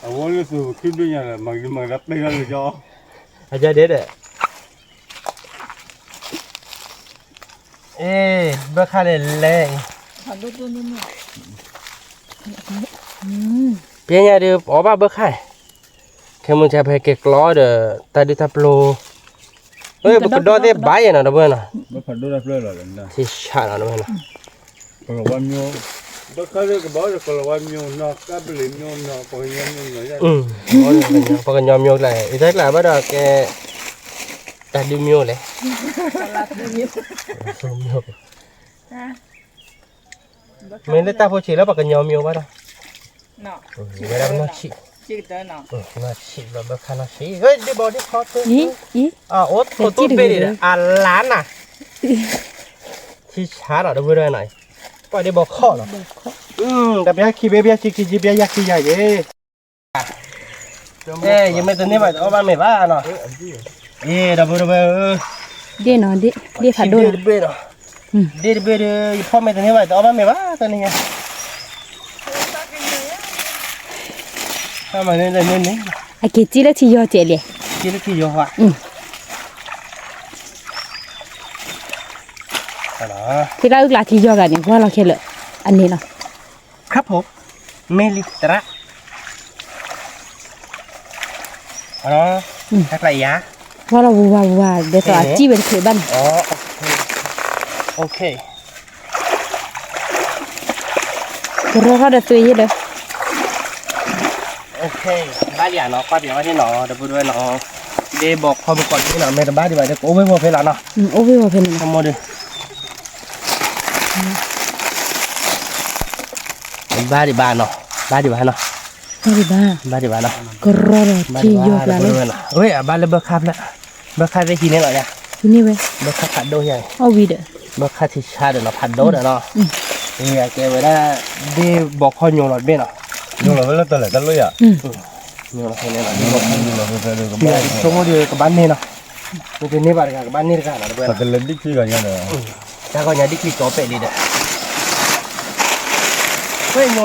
အဝဲလၢသူၣ်ခုဒိၣ်ညါလၢ မၤကဒံမၤကဒံပ့ၢ်ထီၣ်လၢကၠီ, အကဒဲဒီး အ့ ဘၢခါလဲၣ်လဲၣ်, ပညါဒီး အီၣ်ဘၣ်ဘၢခါ, ခဲမုၢ်ဆါဖဲကဲကျီဒီး တၢ်ဒုးတၢ်ပျိၤ, ပကဒီသ့ၣ်ဘၣ်ယဲနီၤ ဒီပုၢ်ဝဲၢ်နီၤ, ထံဆးနီၤ ဒီပုၢ်ဝဲၢ်နီၤ, ကလီၤဝါမျိုး, ဘၢခါဒီးကဘီဒီးကလီၤဝါမျိုးနီၤ ကပလီၤမျိုးနီၤ ပှၤကညီမျိုးနီၤ, ပှၤကညီမျိုးကျါ အံၤတၢ်ကျါဘၣ်ဒီးကဲ တၢ်ဒုးမျိုးလဲၣ်, မ့ၢ်လၢတၢ်ဖိဆံးလၢပှၤကညီမျိုးဘၣ်ဒီး, ဝဲဒၣ်ပနီၢ်ဆံး, နီၢ်ဆံးဘျီဘၢခါနီၢ်ဆံး, ဒ့ၣ်ဘီဒ့ၣ်ခီ, အိၣ်ခိၣ်တိၢ်တဘ့ၣ်န့ၣ်ဒီး အလါနၤ, ထံဆးနီၤ ဒီပုၢ်ဝဲၢ်နီၤ, ပှၤဒ့ၣ်ဘီခီနီၤ, တဘျီခံဘ့ၣ် ဘျီခံခံ ဘျီယၤခံယၤယဲ ယမ့ၢ်တန့ၢ်ဘၣ် တအီၣ်ဘၣ်မ့ၤဘၣ်နီၤ, အ့ ဒီပုၢ်ဝဲၢ်ဧၢ, ဒ့ၣ်နီၤ ဒ့ၣ်ဖးဒိၣ်နီၤ, ဒ့ၣ်တဘ့ၣ်ဒီး, ဒ့ၣ်တဘ့ၣ်ဒီး ယဖီၣ်မ့ၤတန့ၢ်ဘၣ် တအီၣ်ဘၣ်မ့ၤဘၣ် တနံၤညါ, မ့ၢ်န့ၣ်န့ၣ်, အက့ၤစံၣ်လၢထံယီၤကဲးလဲၣ်, စံၣ်လၢထံယီၤဟါ, ဖဲလၢအုၣ်ကျါထံယီၤဂၤန့ၣ် ဝါလီၤခဲလၢာ်, အန့ၣ်နီၤ ครับผม မ့ၢ်လံသရၣ်, တၢ်ကျါယၤ, ဝါလီၤဝူဝါဝူဝါ ဒ်သိးအစံၣ်ဝဲတချုးဘၣ်န့ၣ်, ကရၢထီၣ်ဒီးသွံၣ်ယဲဒီး, ဘၣ်လံနီၤ ကွၢ်ပၠးဝဲန့ၣ်နီၤ ဒီပုၢ်ဝဲၢ်နီၤ, ဒ့ၣ်ဘီခီမုၢ်ကီးဒ့ၣ်နီၤ မ့ၢ်တဘၣ်ဒံးဘၣ်ဒီး ကအိၣ်ဝဲဖိဖဲလီၤနီၤ, အိၣ်ဝဲဖိဖဲန့ၣ်နီၤ, မ့ၢ်ဒီး ဘၣ်ဒံးဘၣ်နီၤ, ဘၣ်ဒံးဘၣ်နီၤ, ဘၣ်ဒံးဘၣ်, ဘၣ်ဒံးဘၣ်နီၤ, ကရီဒီးထံယီၤကျါလၢ, ဝဲအဘၣ်လၢဘၢခါဖျၢၣ်, ဘၢခါသ့ၣ်ဟံးန့ၢ်လီၤယၤ, ဟံးန့ၢ်ဝဲ, ဘၢခါဖးဒိၣ်ယၤ, အီၣ်ဝံၤဒီး, ဘၢခါထံဆါဒီးနီၤ ဖးဒိၣ်ဒီးနီၤ, ယကဲဝဲဒၣ်, ဒ့ဘီခီညိလီၤတဘ့ၣ်နီၤ, ညိလီၤဝဲလၢတလဲၤတလိၣ်ယၤ, ညိလီၤဖဲန့ၣ်လီၤ, ဆိကမိၣ်ဒီးကဘၣ်န့ၢ်နီၤ, မ့ၢ်တန့ၢ်ဘၣ်တဂၤကဘၣ်န့ၢ်တဂၤနီၤ တဘျီ, တၢ်ဂီၤညါဒ်ခံကီးပဲာ်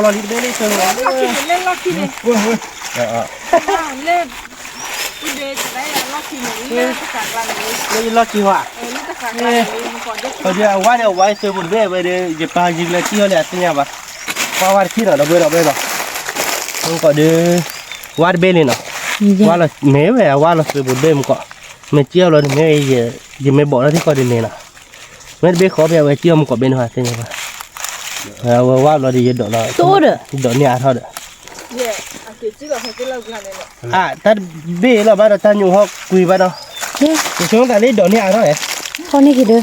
လံဒီး, ဝဲညိလီၤလံတဘ့ၣ်လံ, လၢလီၢ်ခံန့ၣ်, လၢလီၢ်ခံန့ၣ်, လၢယလီၢ်ခံဟီဧါ, အဝါန့ၣ်အဝါသုးပူၤတဘ့ၣ်ဝဲဒီး ယပာ်ယကလဲၤထံၣ်အီၤလံအသ့ၣ်ညါဘၣ်, ကွၢ်ဝါတထံၣ်နီၤ ဒီပုၢ်ဝဲၢ်ဒီး, မ့ၢ်ကီးဒီး, ဝါတဘ့ၣ်လံနီၤ, ဝါလီၤမ့ၢ်ဝဲအဝါလီၤသုးပူၤတဘ့ၣ်မ့ၢ်ကီး, မ့ၢ်စံၣ်အီၤလီၤဒီးမ့ၢ်, ယမ့ၢ်ဘီၣ်လီၤထံကီၢ်ဒ်န့ၣ်နီၤ, မ့ၢ်တဘ့ၣ်ဃီဖဲအဝဲစံၣ်အီၤမ့ၢ်ကီးဘ့ၣ်န့ၣ်ဟီသ့ၣ်ညါဘၣ်, အဝဲဝါဘျီဒီးယဒိးလီၤ, ဒိးန့ၢ်အါထီၣ်ဒီး အတၢ်တဘ့ၣ်လီၤဘၣ်ဒီးတၢ်ညိဟီၣ်ကွံာ်ဘၣ်ဒီး, ယဆိကမိၣ်သးလၢဒိးန့ၢ်အါထီၣ်, ထီၣ်န့ၢ်က့ၤဒီး,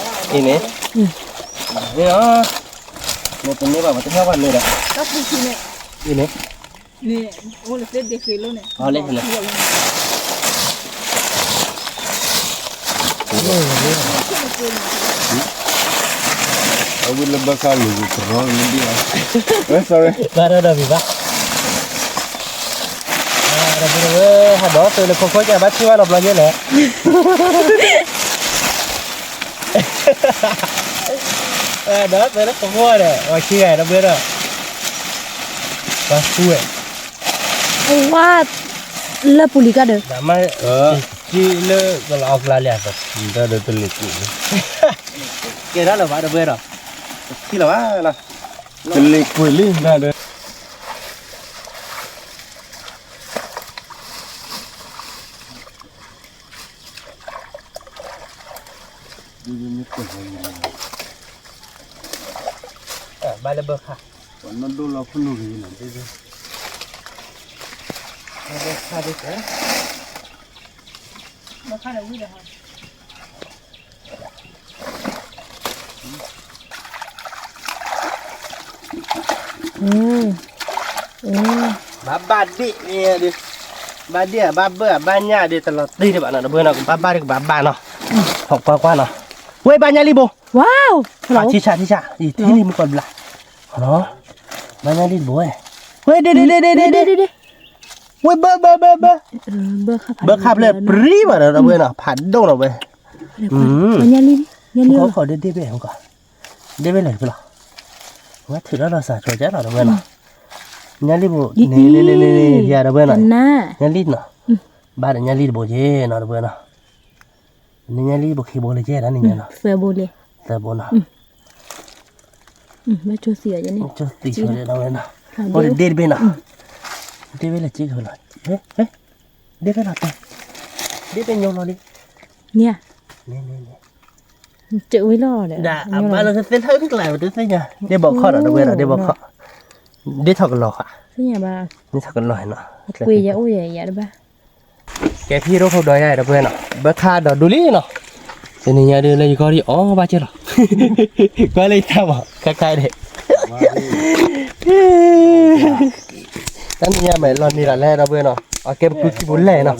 အံၤန့ၣ်, မ့ၢ်တန့ၢ်ဘၣ်ပှၤတဟၢဘၣ်မ့ၢ်ဒီး, အံၤန့ၣ်, န့ၣ်, အိၣ်လၢသ့ဒ့ဃ့လိၣ်န့ၣ်, အဝဲလၢဘၣ်ဃးလိာ်ကရီလၢဒ်အီၤ, sorry, ဘၣ်ဒီးဒီးဘၣ်, ဒီးဟးဒီးသုးလၢခိခိကဲ ဘၣ်ထံၣ်ဘၣ်လီၤဘျီယဲလဲၣ် ဒီးသုးလၢခိခိဒီး အီၤခံဂၤဒီပုၢ်ဝဲၢ်ဒီး, ပှၤဃုဝဲ, ဝါ, လၢပူၤလံၤကဒီး, ကလီၤအီၣ်ကျါလံ, တလ့ၤကွံာ်လံ, ကဲထီၣ်လၢၤဘၣ်ဒီပုၢ်ဝဲၢ်ဒီး, ထံၣ်လီၤဘၣ်လီၤ, တလ့ၤကွံာ်လံဒီး ဘၣ်လၢဘၢခါ, ဘၢခါဒ်, ဘၢခါဒီးဝံၤဒီးဟါ ဘၣ်ဘၣ်ဒ့ၣ်, ဘၣ်ဒ့ၣ်ဧါ ဘၣ်ဘၢၣ်ဧါ ဘၣ်ညၣ်ဒ့ၣ် တလီၤတံၢ်ဒံးဘၣ်နီၤ ဒီပုၢ်ဝဲၢ်နီၤ ကဘၣ်ဘၣ်ဒ့ၣ်ကဘၣ်ဘၣ်နီၤ, ဟီၣ်ကွၢ်ကွၢ်နီၤ, ဝဲဘၣ်ညၣ်လံဘိ, ထံဆးထံဆး ယထံၣ်လံမုၢ်ကီၢ်ဘျါ, ဘၣ်ညၣ်လံတဘိဝဲ, ဝဲဒ့ဒ့ဒ့ဒ့ဒ့, ဝဲဘၢဘၢဘၢဘၢ, ဘၢခါဖျၢၣ်ပြံဘၣ်ဒီး ဒီပုၢ်ဝဲၢ်နီၤ ဖးဒိၣ်နီၤဝဲ, ခီခီဒ့ဒ့ဘ့ၣ် ဒ့ဘ့ၣ်လဲၣ်ဖဲလီၤ, ဝဲထုးထီၣ်လီၤစၢ်ဆိကဲလီၤ ဒီပုၢ်ဝဲၢ်နီၤ, ညၣ်လံဘိ, န့ၣ်န့ၣ်န့ၣ်န့ၣ် ယၤဒီပုၢ်ဝဲၢ်နီၤ, ညၣ်လံနီၤ, ဘၣ်ဒီးညၣ်လံတဘိက့နီၤ ဒီပုၢ်ဝဲၢ်နီၤ, န့ၣ်ညၣ်လံတဘိခံဘိလၢကဲဒၣ်န့ၣ်ညါနီၤ, သၢဘိလံ, သၢဘိနီၤ, ဘၣ်ဆိသံအီၤယဲန့ၣ်, ဆိသံဆိဒီး ဒီပုၢ်ဝဲၢ်နီၤ, အိၣ်ဒ့တဘ့ၣ်နီၤ, ဒ့ဘ့ၣ်လၢက့ကလီၤ, ဒ့ဘ့ၣ်လီၤတဲ, ဒ့ဘ့ၣ်ညိလီၤလံ, န့ၣ်, န့ၣ်န့ၣ်န့ၣ် တဝံၤလီၤဒီး အဘၣ်လၢသ့ၣ်ထၢၣ်ကျါ တသ့ၣ်ညါ ဒ့ဘီခီၣ်ဒီး ဒီပုၢ်ဝဲၢ်ဒီး ဒ့ဘီခီၣ်, ဒ့ထီၣ်ကလီၤဃာ်, ဒ့ထီၣ်ကလီၤနီၤ, ကွ့ယအိၣ်ယဲယၤတဘၣ်, ကဲဖံးရိဖုဒီးယၤ ဒီပုၢ်ဝဲၢ်နီၤ ဘၢခါဒီးဒူလံနီၤ, တနံၤညါဒုးလၢယကီၢ်ဒံးအီၣ်ဘၣ်က့လီၤ, ကွၢ်လၢယတၢ်မၤ ခါခါဒဲး တနံၤညါမ့ၢ်လီၤနံၤလီၤလဲၣ် ဒီပုၢ်ဝဲၢ်နီၤ အကဲပကုခံပူၤလဲၣ်နီၤ,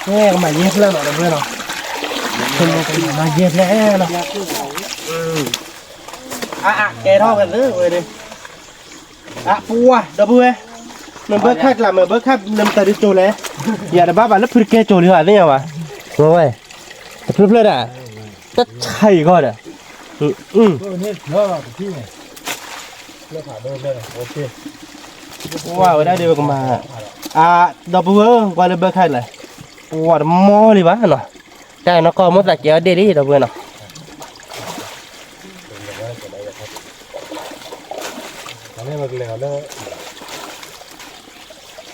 ကမၤယဲၢ်ဖျၢၣ်နီၤ ဒီပုၢ်ဝဲၢ်နီၤ, ကမၤယဲၢ်ဖျၢၣ်နီၤ, အကဲထီၣ်ဝဲလၢဝဲဒၣ်, အပှၤ ဒီပုၢ်ဝဲၢ်, မ့ၢ်ဘၢခါကျးမ့ၢ်ဘၢခါလၢမတၤဒုးကၠိလဲၣ်, ယၤတဘၣ်ဘၣ်လၢဖုတကဲကၠိလံဟီ သ့ၣ်ညါဘၣ်, ဝဲဝဲ, တဖျၢၣ်ဖျၢၣ်ဒၣ်, တၢ်ဆါအံၤဂီၢ်ဒီး, ဝဲဝဲဒၣ်ဒ်ဝဲကမၤ, အ, ဒီပုၢ်ဝဲၢ် ကွၢ်လၢဘၢခါလဲၣ်, ပှၤတမီၢ်လံဘၣ်နီၤ, တၢ်နီၢ်ကီၢ်မိၣ်သးကဲအီၤဒ့ၣ်လံ ဒီပုၢ်ဝဲၢ်နီၤ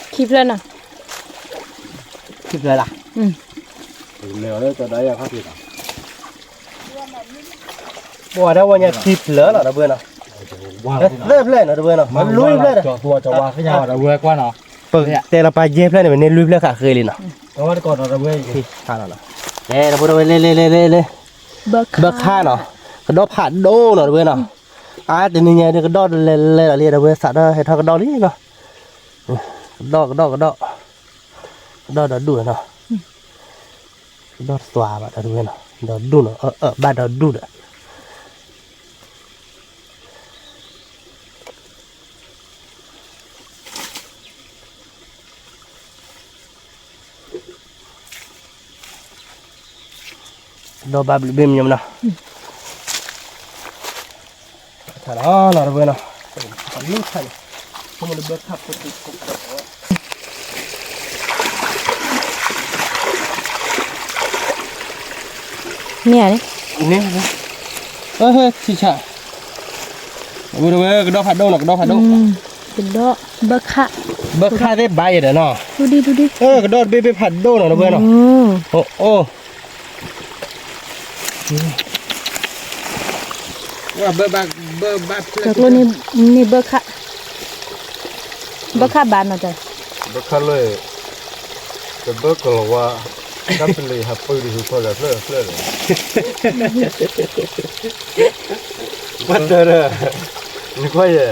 ခံဖျၢၣ်နီၤ, ခံဖျၢၣ်လၢ, ပှၤဒၣ်ဝဲညါခံဖျၢၣ်လီၤ ဒီပုၢ်ဝဲၢ်နီၤ, သၢဖျၢၣ်နီၤ ဒီပုၢ်ဝဲၢ်နီၤ, လွံၢ်ဖျၢၣ်ဒီး, ပတဲလီၤပာ်ယဲၢ်ဖျၢၣ်န့ၣ် မ့ၢ်န့ၢ်လွံၢ်ဖျၢၣ်ဃာ်ဃ့လံနီၤ, လီၤ အဲ တဝဲ တဝဲ လဲ လဲ လဲ လဲ လဲ ဘၢခါနီၤ, ကဒီဖးဒိၣ်နီၤ တဝဲနီၤ, အါ တနံၤညါဒုး ကဒီတလဲၤလဲၤလီၤလံ တဝဲ သးထီၣ်ဟဲထီၣ်ကဒီလံနီၤ, ကဒီ ကဒီ ကဒီ ကဒီဒီဒူၣ်နီၤ, ကဒီတသွါဘၣ် တဝဲနီၤ, ဒီဒူၣ်နီၤ, အၢ အၢ ဘၣ်ဒီဒူၣ်ဒီး ဒီးဘၣ်ဘျုးဘ့ၣ်မညီမနီၤ, ထးလီၤနီၤ တဝဲနီၤ, လၢထးန့ၣ်, မ့ၢ်ဧါန့ၣ်, န့ၣ်, အဟဲ ထံဆး, တဝဲ တဝဲ ကဒီဖးဒိၣ်နီၤ, ကဒီဖးဒိၣ်, ကဒီ ဘၢခါ, ဘၢခါသ့ၣ်ဘၣ်ယဲဒီးနီၤ, ကဒီတဘ့ၣ်ဘ့ၣ်ဖးဒိၣ်နီၤ တဝဲနီၤ, အိၣ် အိၣ် ဘၢဘၣ်, ဘၢဘၣ်ဖျၢၣ် ကျိန့ၣ်ဘၢခါ, ဘၢခါဘၣ်နီၤတၢ်, ဘၢခါလၢ, တဘၢကလီၤဝါ, တၢ်ပလံၤဟးပၢဒံးဟူဖီလၢဖျၢၣ်ဖျၢၣ်လၢ, ဘၣ်တၢ်ဒီး, နကွၢ်ယဲ,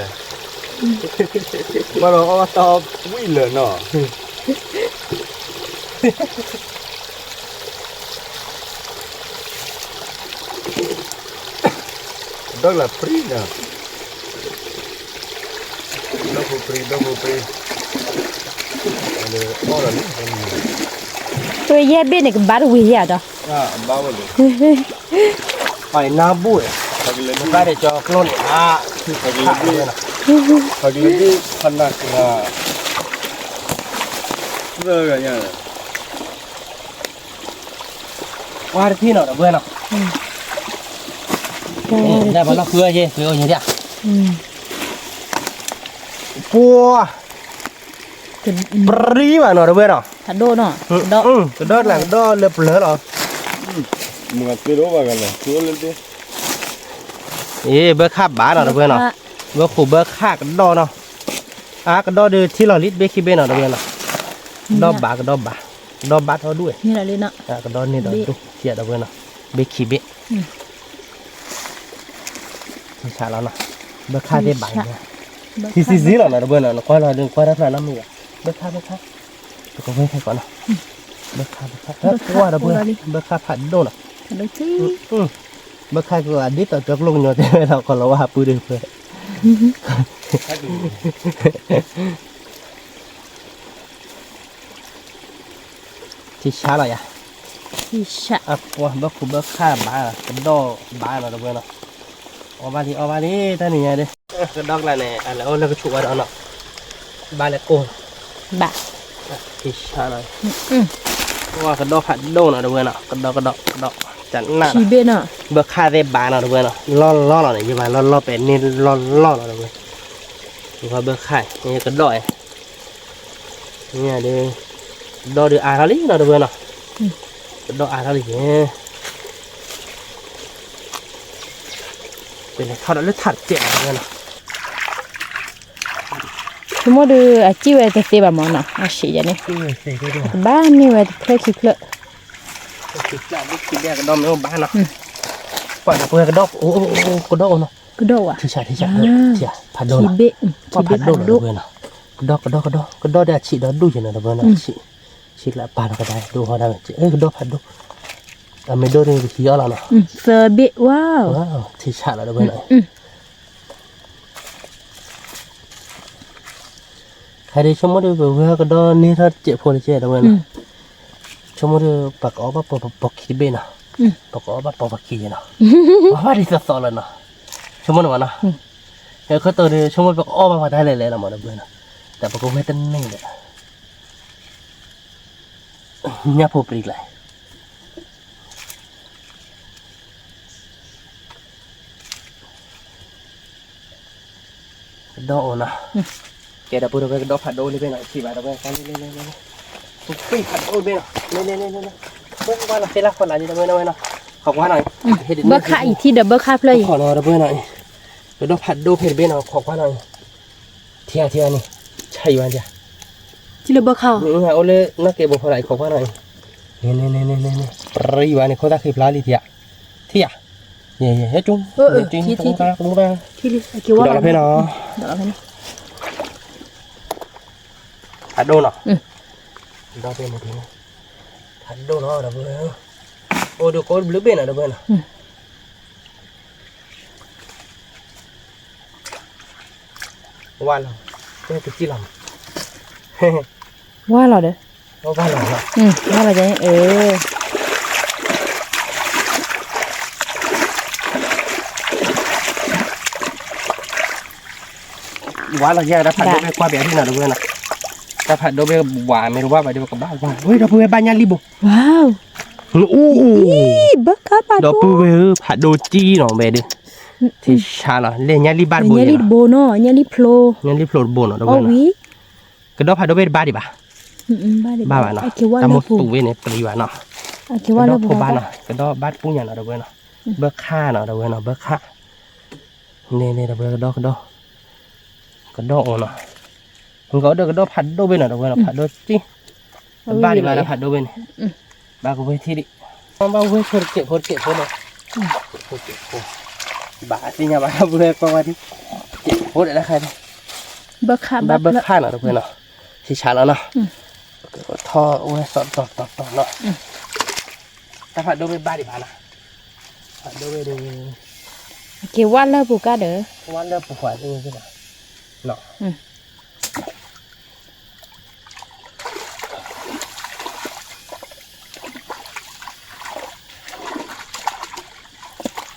ဘၣ်ဒီးအီၣ်ဘၣ်တၢ်အီၣ်ဝံၣ်လၢာ်နီၤ ဒီကလးပြံနီၤ, ဒီပူၤပြံ ဒီပူၤပြံ, အီၣ်ဒီးလံ, ယဲၢ်ဘ့ၣ်န့ၣ် ကဘါတဝံၤယၤဒီး, ဘါဝဲလံ, ပနါဘူၣ်, ဘါဒီးကၠီကျိန့ၣ်, ပကလဘ့ၣ်ဖနၢ်ကရၢ, ကွၢ်တထံၣ်နီၤ တဝဲနီၤ, ဒၣ်ပလီၢ်ဃုအယဲၢ် ဃုအယဲၢ်ဒၣ်, ပှၤ ပြံဘၣ်နီၤ တဝဲနီၤ, ကဒီကျါ ကဒီလၢပျၢၤလီၤ, မုၢ်ကသ့ဒိၣ်ဘၣ်ဂၤလီၤ, အ့ ဘၢခါဘၣ်နီၤ တဝဲနီၤ, ဘၢခိၣ်ဘၢခါကဒီနီၤ, အါ ကဒီဒုးထံလီၤလံ တဘ့ၣ်ခံဘ့ၣ်နီၤ တဝဲနီၤ, ကဒီဘၣ် ကဒီဘၣ်, ကဒီဘၣ်ထီၣ်ဒူၣ်ဝဲ, ကဒီန့ၢ်ဒီးဒူၣ် ထံတဝဲနီၤ, ဘ့ၣ်ခံဘ့ၣ် ထံဆးလီၤနီၤ, ဘၢခါသ့ၣ်ဘၣ်, ထံဆံးဆံးလီၤနီၤ တဝဲနီၤ, နကွၢ်လီၤဒုး နကွၢ်တၢ်ဖျါနီတမံၤဘၣ်, ဘၢခါ ဘၢခါ, ပကဝဲခဲကိးနီၤ, ဘၢခါ ဘၢခါ, ကွၢ်တဝဲ, ဘၢခါဖးဒိၣ်နီၤ, ဘၢခါကဒ်သိးကၠီကျိကညီတဲဝဲလီၤ ကလီၤဝါဟးပူၤဒုးဖဲ ထံဆးလီၤယၤ, အပှၤဘၢခိၣ်ဘၢခါဘၣ်, ကဒီဘၣ်နီၤ တဝဲနီၤ, အီၣ်ဘၣ်လံ အီၣ်ဘၣ်လံ တၢ်နံၤညါဒုး, ကဒီကျါန့ၣ် အလဲၤအိၣ်လၢကဆူးဝဲဒီးနီၤ, ဘၣ်လဲၤကိၢ်, ဘၣ်, ထံဆးလီၤ, ကဒီဖးဒိၣ်နီၤ တဝဲနီၤ, ကဒီ ကဒီ ကဒီ, တနၢ်, ဘၢခါသ့ၣ်ဘၣ်နီၤ တဝဲနီၤ, လီၢ်လီၢ်လီၤန့ၣ် ယဘၣ်လီၢ်လီၢ်ပဲာ်န့ၢ်လီၢ်လီၢ်လီၤ တဝဲ, ဘၢခါ ကဒီ, ဒုး, ကဒီဒုးအါထီၣ်လံနီၤ တဝဲနီၤ, ကဒီအါထီၣ်လံယဲ, ပလဲၤထီၣ်ဒီးလၢထးတစဲးနီၤ တဝဲနီၤ, ဆိကမိၣ်ဒုး အစံၣ်ဝဲတသ့ဘၣ်မးနီၤ အစံၣ်ယဲန့ၣ်, ကဘၣ်န့ၢ်ဝဲတဖျၢၣ်ခံဖျၢၣ်, ကဒီမ့ၢ်အိၣ်ဘၣ်နီၤ, ပှၤဒီးပှဲၤကဒီ, ကဒီအိၣ်နီၤ, ကဒီဝဲ, ထံဆး ထံဆး, ဖးဒိၣ်နီၤ, ပှၤဖးဒိၣ်နီၤ တဝဲနီၤ, ကဒီ ကဒီ ကဒီ, ကဒီဒီးအဆံးဒီးဒူၣ်ယဲနီၤ တဝဲနီၤ, ဆံးလၢအပၢ်နီၤ ကဒါဒိၣ်ဟီဒၣ်ဝဲ ကဒီဖးဒိၣ်, အမ့ၢ်ဒိၣ်န့ၣ် ပဟံးအီၣ်လီၤနီၤ, သၢဘ့ၣ်, ထံဆးလီၤ တဝဲနီၤ, ဟဲဒ်ဆိကမိၣ်ဒုး ပဝဲကဒီန့ၢ်ထီၣ်တစဲးဖိတစဲး တဝဲနီၤ, ဆိကမိၣ်ဒုး ပကအီၣ်ဘၣ်ပီၤပီၤခံတဘ့ၣ်နီၤ, ပကအီၣ်ဘၣ်ပီၤပီၤခံယဲနီၤ, ပှၤဘၣ်ဒ်သိးသိးလီၤနီၤ, ဆိကမိၣ်န့ၣ်မးနီၤ, ဟဲခီတီၤဒုး ဆိကမိၣ်ပကအီၣ်ဘၣ်ပှၤတၢ်လဲၤလဲၤလီၤမး တဝဲနီၤ, တၢ်ပကဝဲတန့ၢ်ဒီး ညၣ်ဖိပြံကျါ, ကဒီအိၣ်နီၤ, ကဲဒီပုၢ်ဒီဝဲၢ် ကဒီဖးဒိၣ်လံဘ့ၣ်နီၤ, ဆံးဘၣ်တဝဲၢ်, ပှ့ၤဖးဒိၣ်ဘ့ၣ်နီၤ, လဲၤလဲၤလဲၤလဲၤ, ပှ့ၤကွၢ်နီၤ သ့လၢခိၣ်လၢ်လံ တဝဲၢ်နီၤ, ဝဲနီၤ, ဘၢခါအံၤထံၣ်ဒီးဘၢခါဖျၢၣ်အံၤ, ခိၣ်နီၤ တဝဲၢ်နီၤ, ကဒီဖးဒိၣ်ဖဲတဘ့ၣ်နီၤ ခိးကွၢ်နီၤ, ထံဂၤထံဂၤန့ၣ်, ဆါအံၤဝဲဒၣ်, ထံၣ်လၢဘၢခါအီၤ, အိၣ်လၢနီၢ်ကဲဘိဖီလာ်အံၤ ခိးကွၢ်နီၤအံၤ, န့ၣ်န့ၣ်န့ၣ်န့ၣ်န့ၣ် ရံဝဲန့ၣ် ခိၣ်သၣ်ဃ့ဖျါလံထံဧါ, ထံဧါ, ယဲ ယဲ ဟဲကၠူ, ထံ ထံ ထံ ထံလံ, က့ၤဝဲလီၤဖဲနီၤ, ဒီးလီၤဖဲနီၤ, ဖးဒိၣ်နီၤ, ဒီးဖဲန့ၣ် ဖးဒိၣ်နီၤ ဒီပုၢ်ဝဲၢ်, အိၣ်ဒုးကိးဘျုးဘ့ၣ်နီၤ ဒီပုၢ်ဝဲၢ်နီၤ. ဝါလီၤ, ကကစံၣ်လီၤမး, ဝါလီၤဒီး, ဝါလီၤ, ဝါလီၤ, ဝါလီၤယဲ တၢ်ဖးဒိၣ်ဘ့ၣ်ကွၢ်ပယၤထံနီၤ ဒီပုၢ်ဝဲၢ်နီၤ, တၢ်ဖးဒိၣ်ဘ့ၣ်ဝါမ့ၢ်တဝါဘၣ်ဒီး ပကဘၣ်ဝါ, ဝဲ ဒီပုၢ်ဝဲၢ် ဘၣ်ညၣ်လံၢ်ဘိ, အိၣ်, ဒီပုၢ်ဝဲၢ်ဧၢ ဖးဒိၣ်ကံနီၤဝဲဒီး, ထံဆါလီၤ လဲၣ် ညၣ်လံၢ်ဘၣ်တဘိ, ညၣ်လံၢ်တဘိနီၤ ညၣ်လံၢ်ဖျိ, ညၣ်လံၢ်ဖျိတဘိနီၤ ဒီပုၢ်ဝဲၢ်နီၤ, ကဒီးဖးဒိၣ်ဘ့ၣ်တဘၣ်ဒံးဘၣ်, ဘၣ်ဘၣ်နီၤ, တၢ်မိၣ်သူဝဲန့ၣ် ပျံၤဘၣ်နီၤ, ကဒီးဖိဘၣ်နီၤ ကဒီးဘၣ်တပူၤညါနီၤ ဒီပုၢ်ဝဲၢ်နီၤ, ဘၢခၣ်နီၤ ဒီပုၢ်ဝဲၢ်နီၤ ဘၢခၣ်, န့ၣ်န့ၣ် ဒီပုၢ်ဝဲၢ် ကဒီး ကဒီး, ကဒီးအိၣ်နီၤ, ကဒီးကဒီးဖးဒိၣ်ဘ့ၣ်နီၤ ဒီပုၢ်ဝဲၢ်နီၤ ဖးဒိၣ်ကံ, တဘၣ်ဒံးဘၣ်ဒီးဖးဒိၣ်ဘ့ၣ်န့ၣ်, ဘၣ်ကဝဲထံဒံး, ဘၣ်ဝဲဖိတစဲးဖိတစဲးဖိနီၤ, ဖိတစဲးဖိ, ဘၣ်သ့ၣ်ညါဘၣ် ဒီပုၢ်ဝဲၢ် ကွၢ်ဝဲဒံး, ဖိဒီးတခါန့ၣ်, ဘၢခၣ် ဘၣ်ဘၢခၣ်နီၤ ဒီပုၢ်ဝဲၢ်နီၤ, ထံဆါလီၤနီၤ, ထီၣ်ဝဲစီၤတီၤတီၤတီၤနီၤ, တၢ်ဖးဒိၣ်ဘ့ၣ်ဘၣ်ဒံးဘၣ်နီၤ, ဖးဒိၣ်ဘ့ၣ်ဒီး, က့ၤဝါလၢပူၤကါဒီး, ဝါလၢပူၤဃီသ့ၣ်န့ၣ်နီၤ,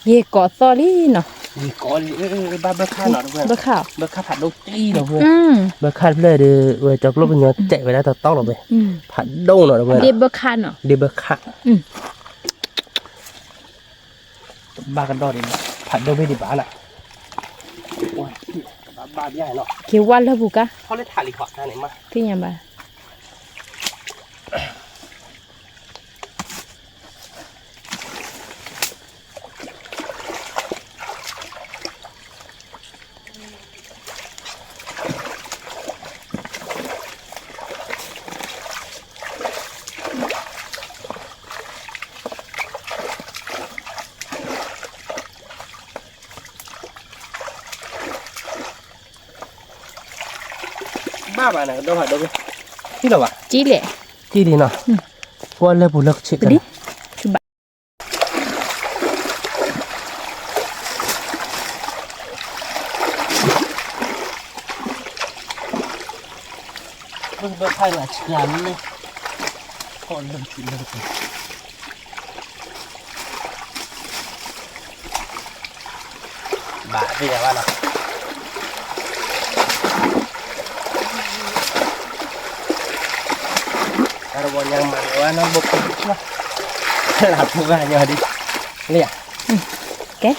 ယကိးသီၣ်လံနီၤ, ယကိးလံ, ဘၣ်ဘၢခၣ်နီၤ ဒီပုၢ်ဝဲၢ်, ဘၢခၣ်, ဘၢခၣ်ဖးဒိၣ်ကံလီၤဝဲ, ဘၢခၣ်တဖျၢၣ်ဒီး ဝဲကၠီကျိၣ်ကညီတဲာ်ဝဲဒၣ်တီတီလီၤဝဲ, ဖးဒိၣ်နီၤ ဒီပုၢ်ဝဲၢ်, ဒ့ဘၢခၣ်နီၤ, ဒ့ဘၢခၣ်, ဘၣ်ကဒီးဒံးဘၣ်, ဖးဒိၣ်ဘ့ၣ်ဒံးဘၣ်နီၤ, ဘၣ်ဘၣ်ဘၣ်နီၤ, က့ၤဝါလၢပူၤကါ, သ့ၣ်ညါဘၣ်. ဘၣ်ဘၣ်န့ၣ် ကဒီးဖးဒိၣ်ဘ့ၣ်, ကံလီၤဘၣ်, ကံလံ, ကံလံနီၤ, ကွၢ်လၢပူၤလၢကဆံးကလၢာ်. ဘၣ်ခါလၢဆှၢလၢ, ဘၣ်သ့ၣ်ညါဘၣ်နီၤ, တၢ်တဝီညါမၤဝဲနီၤ ဘိခိၣ်, လၢဖိဂၤညီဒ်, လၢယၤ, ကဲ,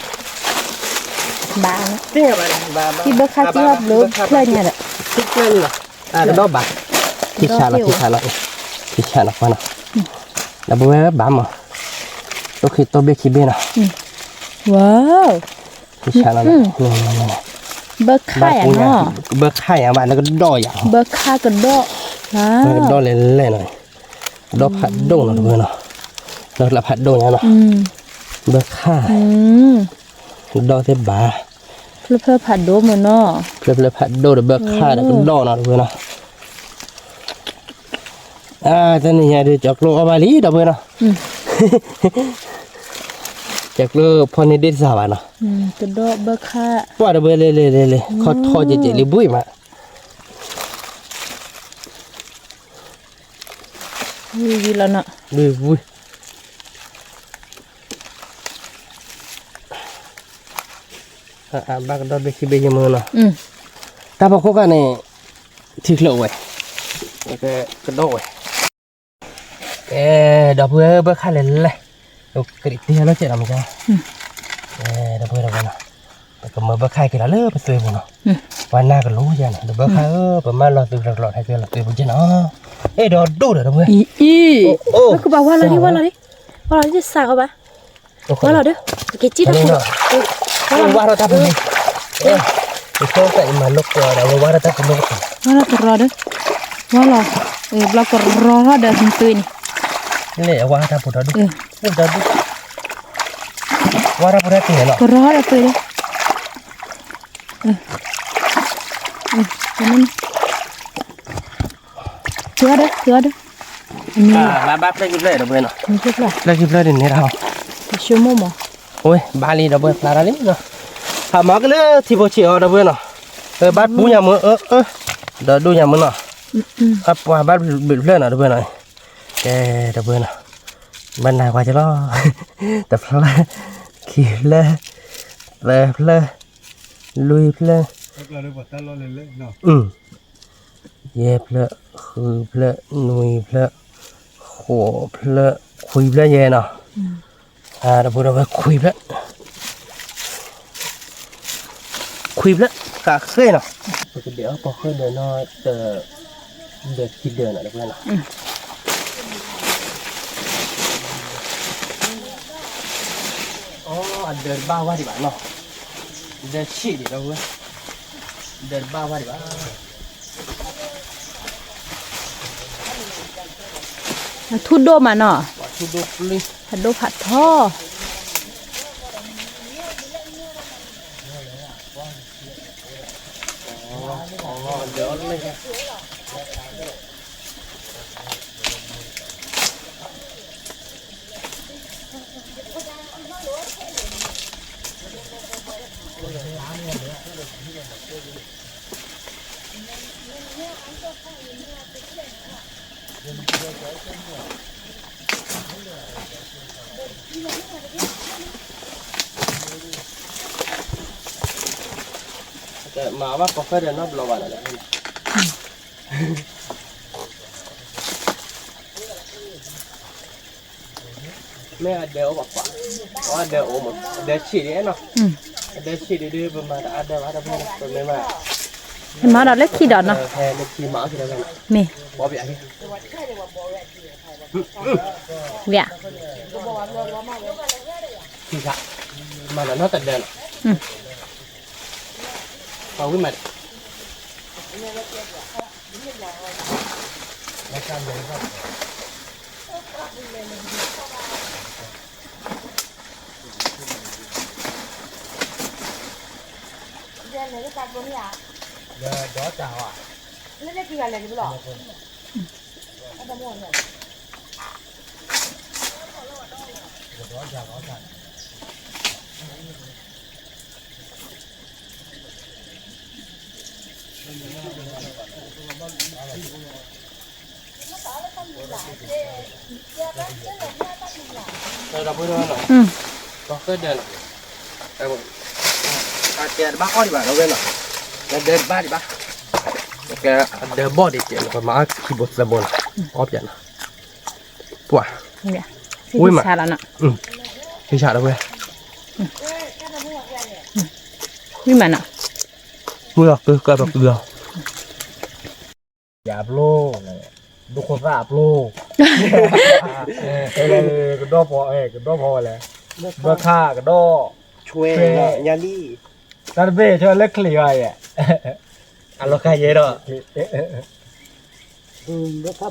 ဘၣ်, သ့ၣ်ညါဘၣ်, ဘၣ်ဘၣ်, ဘၣ်ဘၣ်, ဘၣ်ဘၣ်, ဖျၢၣ်ညါဒီး, ဖျၢၣ်ညါလီၤ, ကဒီးဘၣ်, ထံဆါလီၤ ထံဆါလီၤ, ထံဆါလီၤကွၢ်နီၤ, ဒီပုၢ်ဝဲၢ်ဘၣ်မး, တိၢ်ခံတိၢ်ဘ့ၣ်ခံဘ့ၣ်နီၤ, ဝါ, ထံဆါလီၤ, ဘၢခၣ်ယၤနီၤ, ဘၢခၣ်ယၤဘၣ်လၢကဒီးယၤ, ဘၢခၣ်ကဒီး, ကဒီးလဲၤလဲၤနီၤ, ကဒီးဖးဒိၣ်နီၤ ဒီပုၢ်ဝဲၢ်နီၤ, ဒီးလၢဖးဒိၣ်ညါနီၤ, ဘၢခၣ်, ကဒီးသ့ၣ်ဘၣ်, ဖျၢၣ်ဖျၢၣ်ဖးဒိၣ်မးနီၤ, ဖျၢၣ်ဖျၢၣ်ဖးဒိၣ်ဒီးဘၢခၣ်ဒီးကဒီးနီၤ ဒီပုၢ်ဝဲၢ်နီၤ. အါ တနံၤညါဒီး ကၠီကျိအီၣ်ဘၣ်လံ ဒီပုၢ်ဝဲၢ်နီၤ. ကၠီကျိဖီန့ၢ်ဒ့ၣ်တစၢ်ဘၣ်နီၤ. ပှၢ်ဒီပုၢ်ဝဲၢ် လဲၤလဲၤလဲၤလဲၤ ခီထီကဲးကဲးလံ ဘှံးမး. ဝံၤဝံၤလီၤနီၤ. ဝံၤဝံၤ. ဘၣ်ကဒီးဘ့ၣ်ခံဘ့ၣ်ယမုၢ်နီၤ. တၢ်ဖီခိၣ်ခါန့ၣ် ထံချၢးဝဲ, ကဒီးဝဲ. အဲ ဒီပုၢ်ဝဲၢ် ဘၢခၣ်လဲၣ်လဲၣ်, ကရံၣ်တ့ၢ်လီၤကဲးဒီးမ့ၢ်ကါ. အဲ ဒီပုၢ်ဝဲၢ် ဒီပုၢ်ဝဲၢ်နီၤ, ပကမၤဘၢခၣ်က့ၤလီၤလၢပသွ့ပူၤနီၤ. ပှၤနၢ်ကလိယါန့ၣ် ဒီးဘၢခၣ်ဧၢ ပမၤလီၤသုးလီၤလီၤ ဟဲက့ၤလီၤသွ့ပူၤကဲနီၤ. အဲ ဒီးဒိၣ်ဒီး ဒီပုၢ်ဝဲၢ်. အံၤ အံၤ ကဘၣ်ဝါလီၤဒံး ဝါလီၤဒံး, ဝါလီၤဒံး စၢ်ကီဘၣ်. ဝါလီၤဒီး ပက့ၤစံၣ်တၢ်ပူၤ, ဝါထီၣ်တၢ်ပူၤန့ၣ်, ပဆိကမိၣ်အံၤမၤလိကီးဒီး ဝါထီၣ်တၢ်ပူၤလၢပပူၤ, ဝါထီၣ်ကရီဒီး, ဝါလီၤ, ဘျီကရီထီၣ်ဒီးသွ့န့ၣ်, လဲၣ် ဝါထီၣ်တၢ်ပူၤဒီးဒိၣ်. ဒီးဒူၣ်, ဝါထီၣ်ဖိတၢ်က့ၤလီၤ, ကရီဒီးပှဲၤဒီး, ကဒီး, ကဒီး, ဘၣ်ဘၣ်ဖျၢၣ်ခံဖျၢၣ်ဒီးပှဲၤနီၤ, ဖျၢၣ်ခံဖျၢၣ်ဒ်န့ၣ်ဒီး, ဆိကမိၣ်မး, အိၣ်ဘၣ်လံဒီးပှဲၤဖျါထီၣ်လံနီၤ, ဟးမၤကလၢထံဖိဆံးအီၤဒီးပှဲၤနီၤ, ဘၣ်ပူညါမ့ၢ်အၢ, ဒီးဒူၣ်ညါမ့ၢ်နီၤ, အပှၤဘၣ်ဘျုးဖျၢၣ်နီၤဒီးပှဲၤနီၤ, ကဲဒီးပှဲၤနီၤ, ဘၣ်နၤကွၢ်ကလီ, တဖျၢၣ်, ခံဖျၢၣ်, သၢဖျၢၣ်, လွံၢ်ဖျၢၣ်, ယဲၢ်ဖျၢၣ်, ဃုဖျၢၣ်, နွံဖျၢၣ်, ဃိးဖျၢၣ်, ခွံဖျၢၣ်ယဲနီၤ, ဒီးပှဲၤဒီးဝဲခွံဖျၢၣ်, ခွံဖျၢၣ်, ဃးဃဲနီၤ, ပကဒဲးအီၣ်ပီၤဃဲဒၢးနီၤ, ဒၢးခံဒၢးနီၤဒီးပှဲၤနီၤ, အဒၢးတဘၣ်ဝဲဒံးဘၣ်နီၤ, ဒၢးဆံးဒံးဒီးဝဲ, ဒၢးတဘၣ်ဝဲဒံးဘၣ် ထူဒိၣ်မးနီၤ, ထူဒိၣ်ဖးထီ, မၤဘၣ်ပီၤဃဲဒီးနီတဘျီဘၣ်နီၤ, မ့ၢ်အဒၢးအိၣ်ဘၣ်ကွၢ်, အဒၢးအိၣ်မး, အဒၢးဆံးဒံးနီၤ, အဒၢးဆံးဒံးဒုး ပမၤတအါဒၢးဘၣ်ဒီးပမ့ၢ်, မၤဒီးလၢခံဒီးနီၤ, မ့ၢ်, ဝံၤ, မၤနီၤနီတဒၢးနီၤ, ပှၤဝံၣ်မး ဒီးပှဲၤဒီးနီၤ, ပီၤဃဲဒၢးနီၤ, အတဲတဘၣ်အီၣ်ဒံးဘၣ်ဒီးဝဲနီၤ, ဒၢးတဘၣ်ဒံးဘၣ်, ကဒၢးဘီၣ်ဒံးကဲး ပမၤအီၣ်ခံဘိသၢဘိနီၤ, အီၣ်ပၠးနီၤ, ပှၤ, ဝံၣ်မး, ဖံဆးဒီးဝဲ, ဝံၣ်မးနီၤ, ဝံၣ်လီၤ, ကကဒီးကလီၤ ယၤပျိ, ဒိခိၣ်သၣ်အပျိ, ကဒီၣ်ဖီ, ကဒီၣ်ဖီဝဲလဲၣ်, ဘၢခၣ်ကဒီၣ်, ဆွဲညါလံ, တၢ်တဘ့ၣ်ဆွဲလၢချံးဝဲယဲ, အလီၤခါယဲဒီး,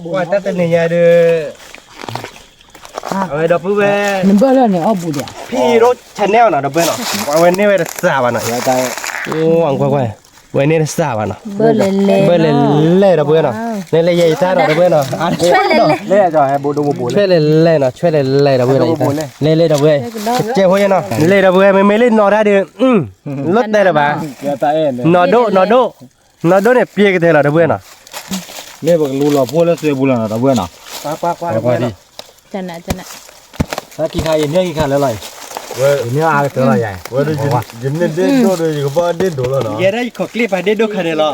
ကွၢ်တၢ်တနံၤညါဒီး, အဝဲဒီပုၢ်ဝဲၢ်, နဘၢၣ်လၢန့ၣ်အီၣ်ဘူးဒီး, ဖံရိ channel နီၤ ဒီပုၢ်ဝဲၢ်နီၤ, ပှၤဝဲန့ၢ်ဝဲတစၢ်ဘၣ်နီၤ, အိၣ်ကွၢ်ကွၢ်, ဝဲန့ၢ်တစၢ်ဘၣ်နီၤ, ဘၢၣ်လဲၣ်လဲၣ် ဒီပုၢ်ဝဲၢ်နီၤ, နဲလဲၤယဲယတၢ်နီၤ ဒီပုၢ်ဝဲၢ်နီၤ, ဆွဲလဲၣ်လဲၣ်နီၤ, ဆွဲလဲၣ်လဲၣ် ဒီပုၢ်ဝဲၢ်နီၤ, လဲၤလဲၣ် ဒီပုၢ်ဝဲၢ်, ကဲဖိယဲနီၤ, လဲၤ ဒီပုၢ်ဝဲၢ် မ့မ့ၢ်လၢနီၢ်တၢ်ဒီး, လီၤတဲာ်လၢၤဘၣ်, နီၢ်ဒိၣ် နီၢ်ဒိၣ်, နီၢ်ဒိၣ်န့ၣ် ပျဲကတၢၢ်လီၤ ဒီပုၢ်ဝဲၢ်နီၤ, မ့ၢ်ပကလူလီၤဖိလၢသွဲပူၤလီၤနီၤ ဒီပုၢ်ဝဲၢ်နီၤ, ကွၢ်ကွၢ်ကွၢ်, တၢ်ခံခါ ယန့ၢ်ခံခါလၢလီၤအံၤ, ယန့ၢ်အါကတၢၢ်လီၤယၤ, ယန့ၢ်ဒ့ၣ်ဒိၣ်ဒီး ယကဘၣ်ဒ့ၣ်ဒိၣ်လီၤနီၤ, ယဲဒၣ်ယခိးကျ့ပာ်ဒ့ၣ်ဒိၣ်ခါန့ၣ်လီၤ,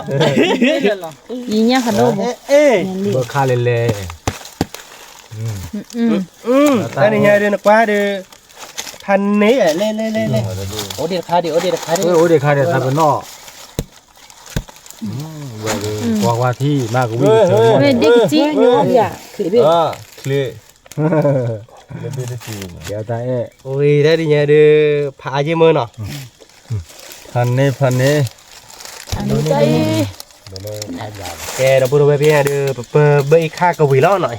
ယညၣ်ဃးဒိၣ်ဘိ, ဘၢခါလဲၤလဲၤ, တၢ်နံၤညါဒီးနကွၢ်ဒီး, ဖးန့ၣ်လဲၤလဲၤလဲၤလဲၤ, အိၣ်ဒံးတခါဒံး အိၣ်ဒံးတခါဒံး, အိၣ်ဒံးတခါဒံး သးပနီၣ် ဝဲကွၢ်ကွၢ်ထံၣ် မ့ၢ်ကဝံၣ်ကဆၢမီၢ်, ချ့, ချ့, တၢ်အဲၣ်, ဝံၤတၢ်ဒ်ညါဒီး, ဖးအါယ့ၢ်မၢနီၤ, ဖးန့ၣ် ဖးန့ၣ်, ကဲ ဒီပုၢ်ဒီဝဲၢ်ဖဲညါဒီး ပဘၢအံၤခါကဝံၤလီၤနီၤ,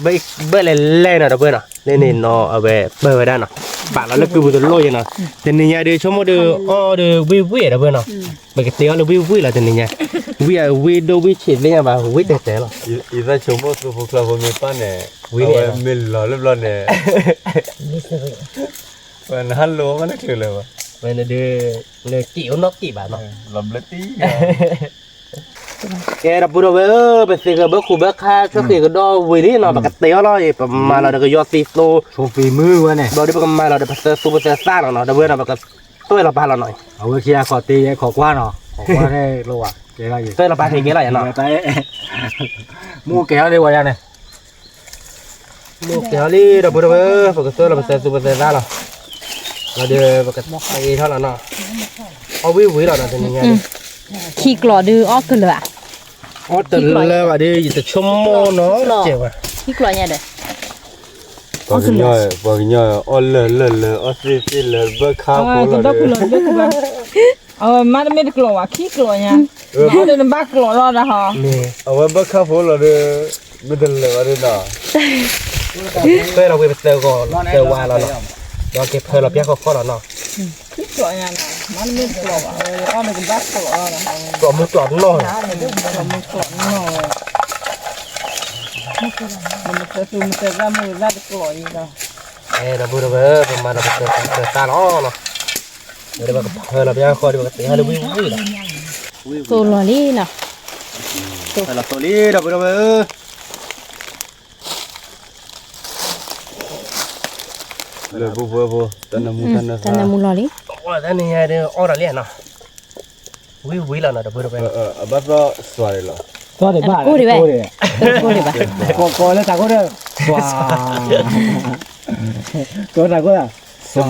ဘၣ်လဲၤလဲၤနီၤ ဒီပုၢ်ဝဲၢ်နီၤ, လၢန့ၣ်နီၤ အဝဲပၢဝဲဒၣ်နီၤ, ပာ်လီၤလၢကုပူၤတလိၣ်ယဲနီၤ, တနံၤညါဒီး ဆိကမိၣ်ဒီး အီၣ်ဒီးဝ့ၢ်ဝ့ၢ် ဒီပုၢ်ဝဲၢ်နီၤ, ပကတဲအီၣ်လၢဝ့ၢ်ဝ့ၢ်လီၤတနံၤညါ, ဝ့ၢ်အဝ့ၢ်ဒိၣ်ဝ့ၢ်ဆံးသ့ၣ်ညါဘၣ် ဝ့ၢ်တဲတဲလီၤ, ယသးဆိကမိၣ်သူဖိချါဖိမ့ၢ်ပၢ်န့ၣ်, ဝ့ၢ်န့ၣ် မ့ၢ်လီၤလၢဘျီန့ၣ် ဝဲနဟးလိမ့ၢ်လၢချုးလၢၤဘၣ်, ဝဲန့ၣ်ဒီး နက့ၤအိၣ်နီၣ်က့ၤဘၣ်နီၤ, လီၤဘျၢတံၢ် ကဲဒီပုၢ်ဒီဝဲၢ်ဧၢ, ပသ့ၣ်ကဘၢခိၣ်ဘၢခါဆၢဃ့ၣ်ကဒီးဝံၤလံနီၤ, ပကတဲအီၤလီၤအံၤ, ပမၤလီၤဒီးကယီသံသိ, ဘျီဒီးပကမၤလီၤဒီးပသၢသူပသၢသၣ်နီၤနီၤ, ဒီပုၢ်ဝဲၢ်နီၤ, ပကသွဲၣ်လီၤပာ်လီၤနီၤအံၤ, အဝဲခံဂၤခီၣ်တ့ၢ်ယဲခီၣ်ကွၢ်နီၤ, ခီၣ်ကွၢ်န့ၣ်လိၣ်ဘၣ်, ကဲလီၤအံၤ, သွဲၣ်လီၤပာ်က့ၤကဲလီၤယဲနီၤ, မိၢ်ကဲအီၤလံဝဲယါန့ၣ် မိၢ်ကဲအီၤလံ ဒီပုၢ်ဒီဝဲၢ်ဧၢ, ပကသွဲၣ်လီၤပသၢသူပသၢသၣ်လီၤ, လီၤဒီးပကတ့ထီၣ်လီၤနီၤ, အီၣ်ဝံၤဝံၤလီၤနီၤ တနံၤညါဒီး ခံကျိးဒုးအီၣ်ကလၢာ်ဧါ, အီၣ်တလၢာ်ဘၣ်ဒီး ယတဆိကမိၣ်နီၤတစဲးဘၣ်, ခံကျိးညါဒီး ပှၤကညီအီၣ်လၢာ်လၢာ်လၢာ် အီၣ်သ့ၣ်သ့ၣ်လၢာ် ဘၢခါဖိလီၤဒီး အဝဲမါတမ့ၢ်တကျိးဘၣ် ခံကျိးညါ, အီၣ်ဒီးနဘၣ်ကျိးလီၤဒၣ်ဟီ, အဝဲဘၢခါဖိလီၤဒီး မ့ၢ်တလၢာ်ဘၣ်ဒီးနီၤ, သွဲၣ်လီၤဝံၤပသၢဂီၤသၢဝါလီၤနီၤ, ဒီးက့ၤဖၢလီၤပျၢ်ဃီဃီလီၤနီၤ, ခံကျိးညါနီၤ, မါတမ့ၢ်တကျိးဘၣ် အဝဲအီၣ်ဒီးကဘၣ်ကျိးလီၤနီၤ, ကျိးမုၢ်ကျိးနီၢ်နီၤ, ကျိးမုၢ်ကျိးနီၢ် မတသူမတသၣ်မုၢ်သၣ်တကျိးအံၤဒီး, အဲ ဒီပုၢ်ဒီဝဲၢ်ဧၢ, ပမၤဒီးပတသၢသၣ်လီၤနီၤ, ဒီးပကဖၢလီၤပျၢ်ဃီဒီး ပကတ့ထီၣ်လၢဝံၣ်ဝံၣ်လီၤ, သိလီၤလံနီၤ, သိလီၤသိလံ ဒီပုၢ်ဒီဝဲၢ်ဧၢ, လၢပူဖိဖိ တၢ်နၢမူတၢ်နၢသး, တၢ်နၢမူလီၤလံ, တနံၤညါဒီးအီၣ်ဒီးလံနီၤ, ဝံၣ်ဝံၣ်လီၤနီၤ ဒီပုၢ်ဒီဝဲၢ်, အဘၣ်သီၣ်စွၤဒံးလီၤ, သီၣ်ဒံးဘၣ်, ကိၢ်ဒံးဘၣ်, ကိၢ်ဒံးဘၣ်, ကိးလၢတၢ်ကိၢ်ဒီး စွၤ, ကိးတၢ်ကိၢ်ဒၣ်, စွၤ,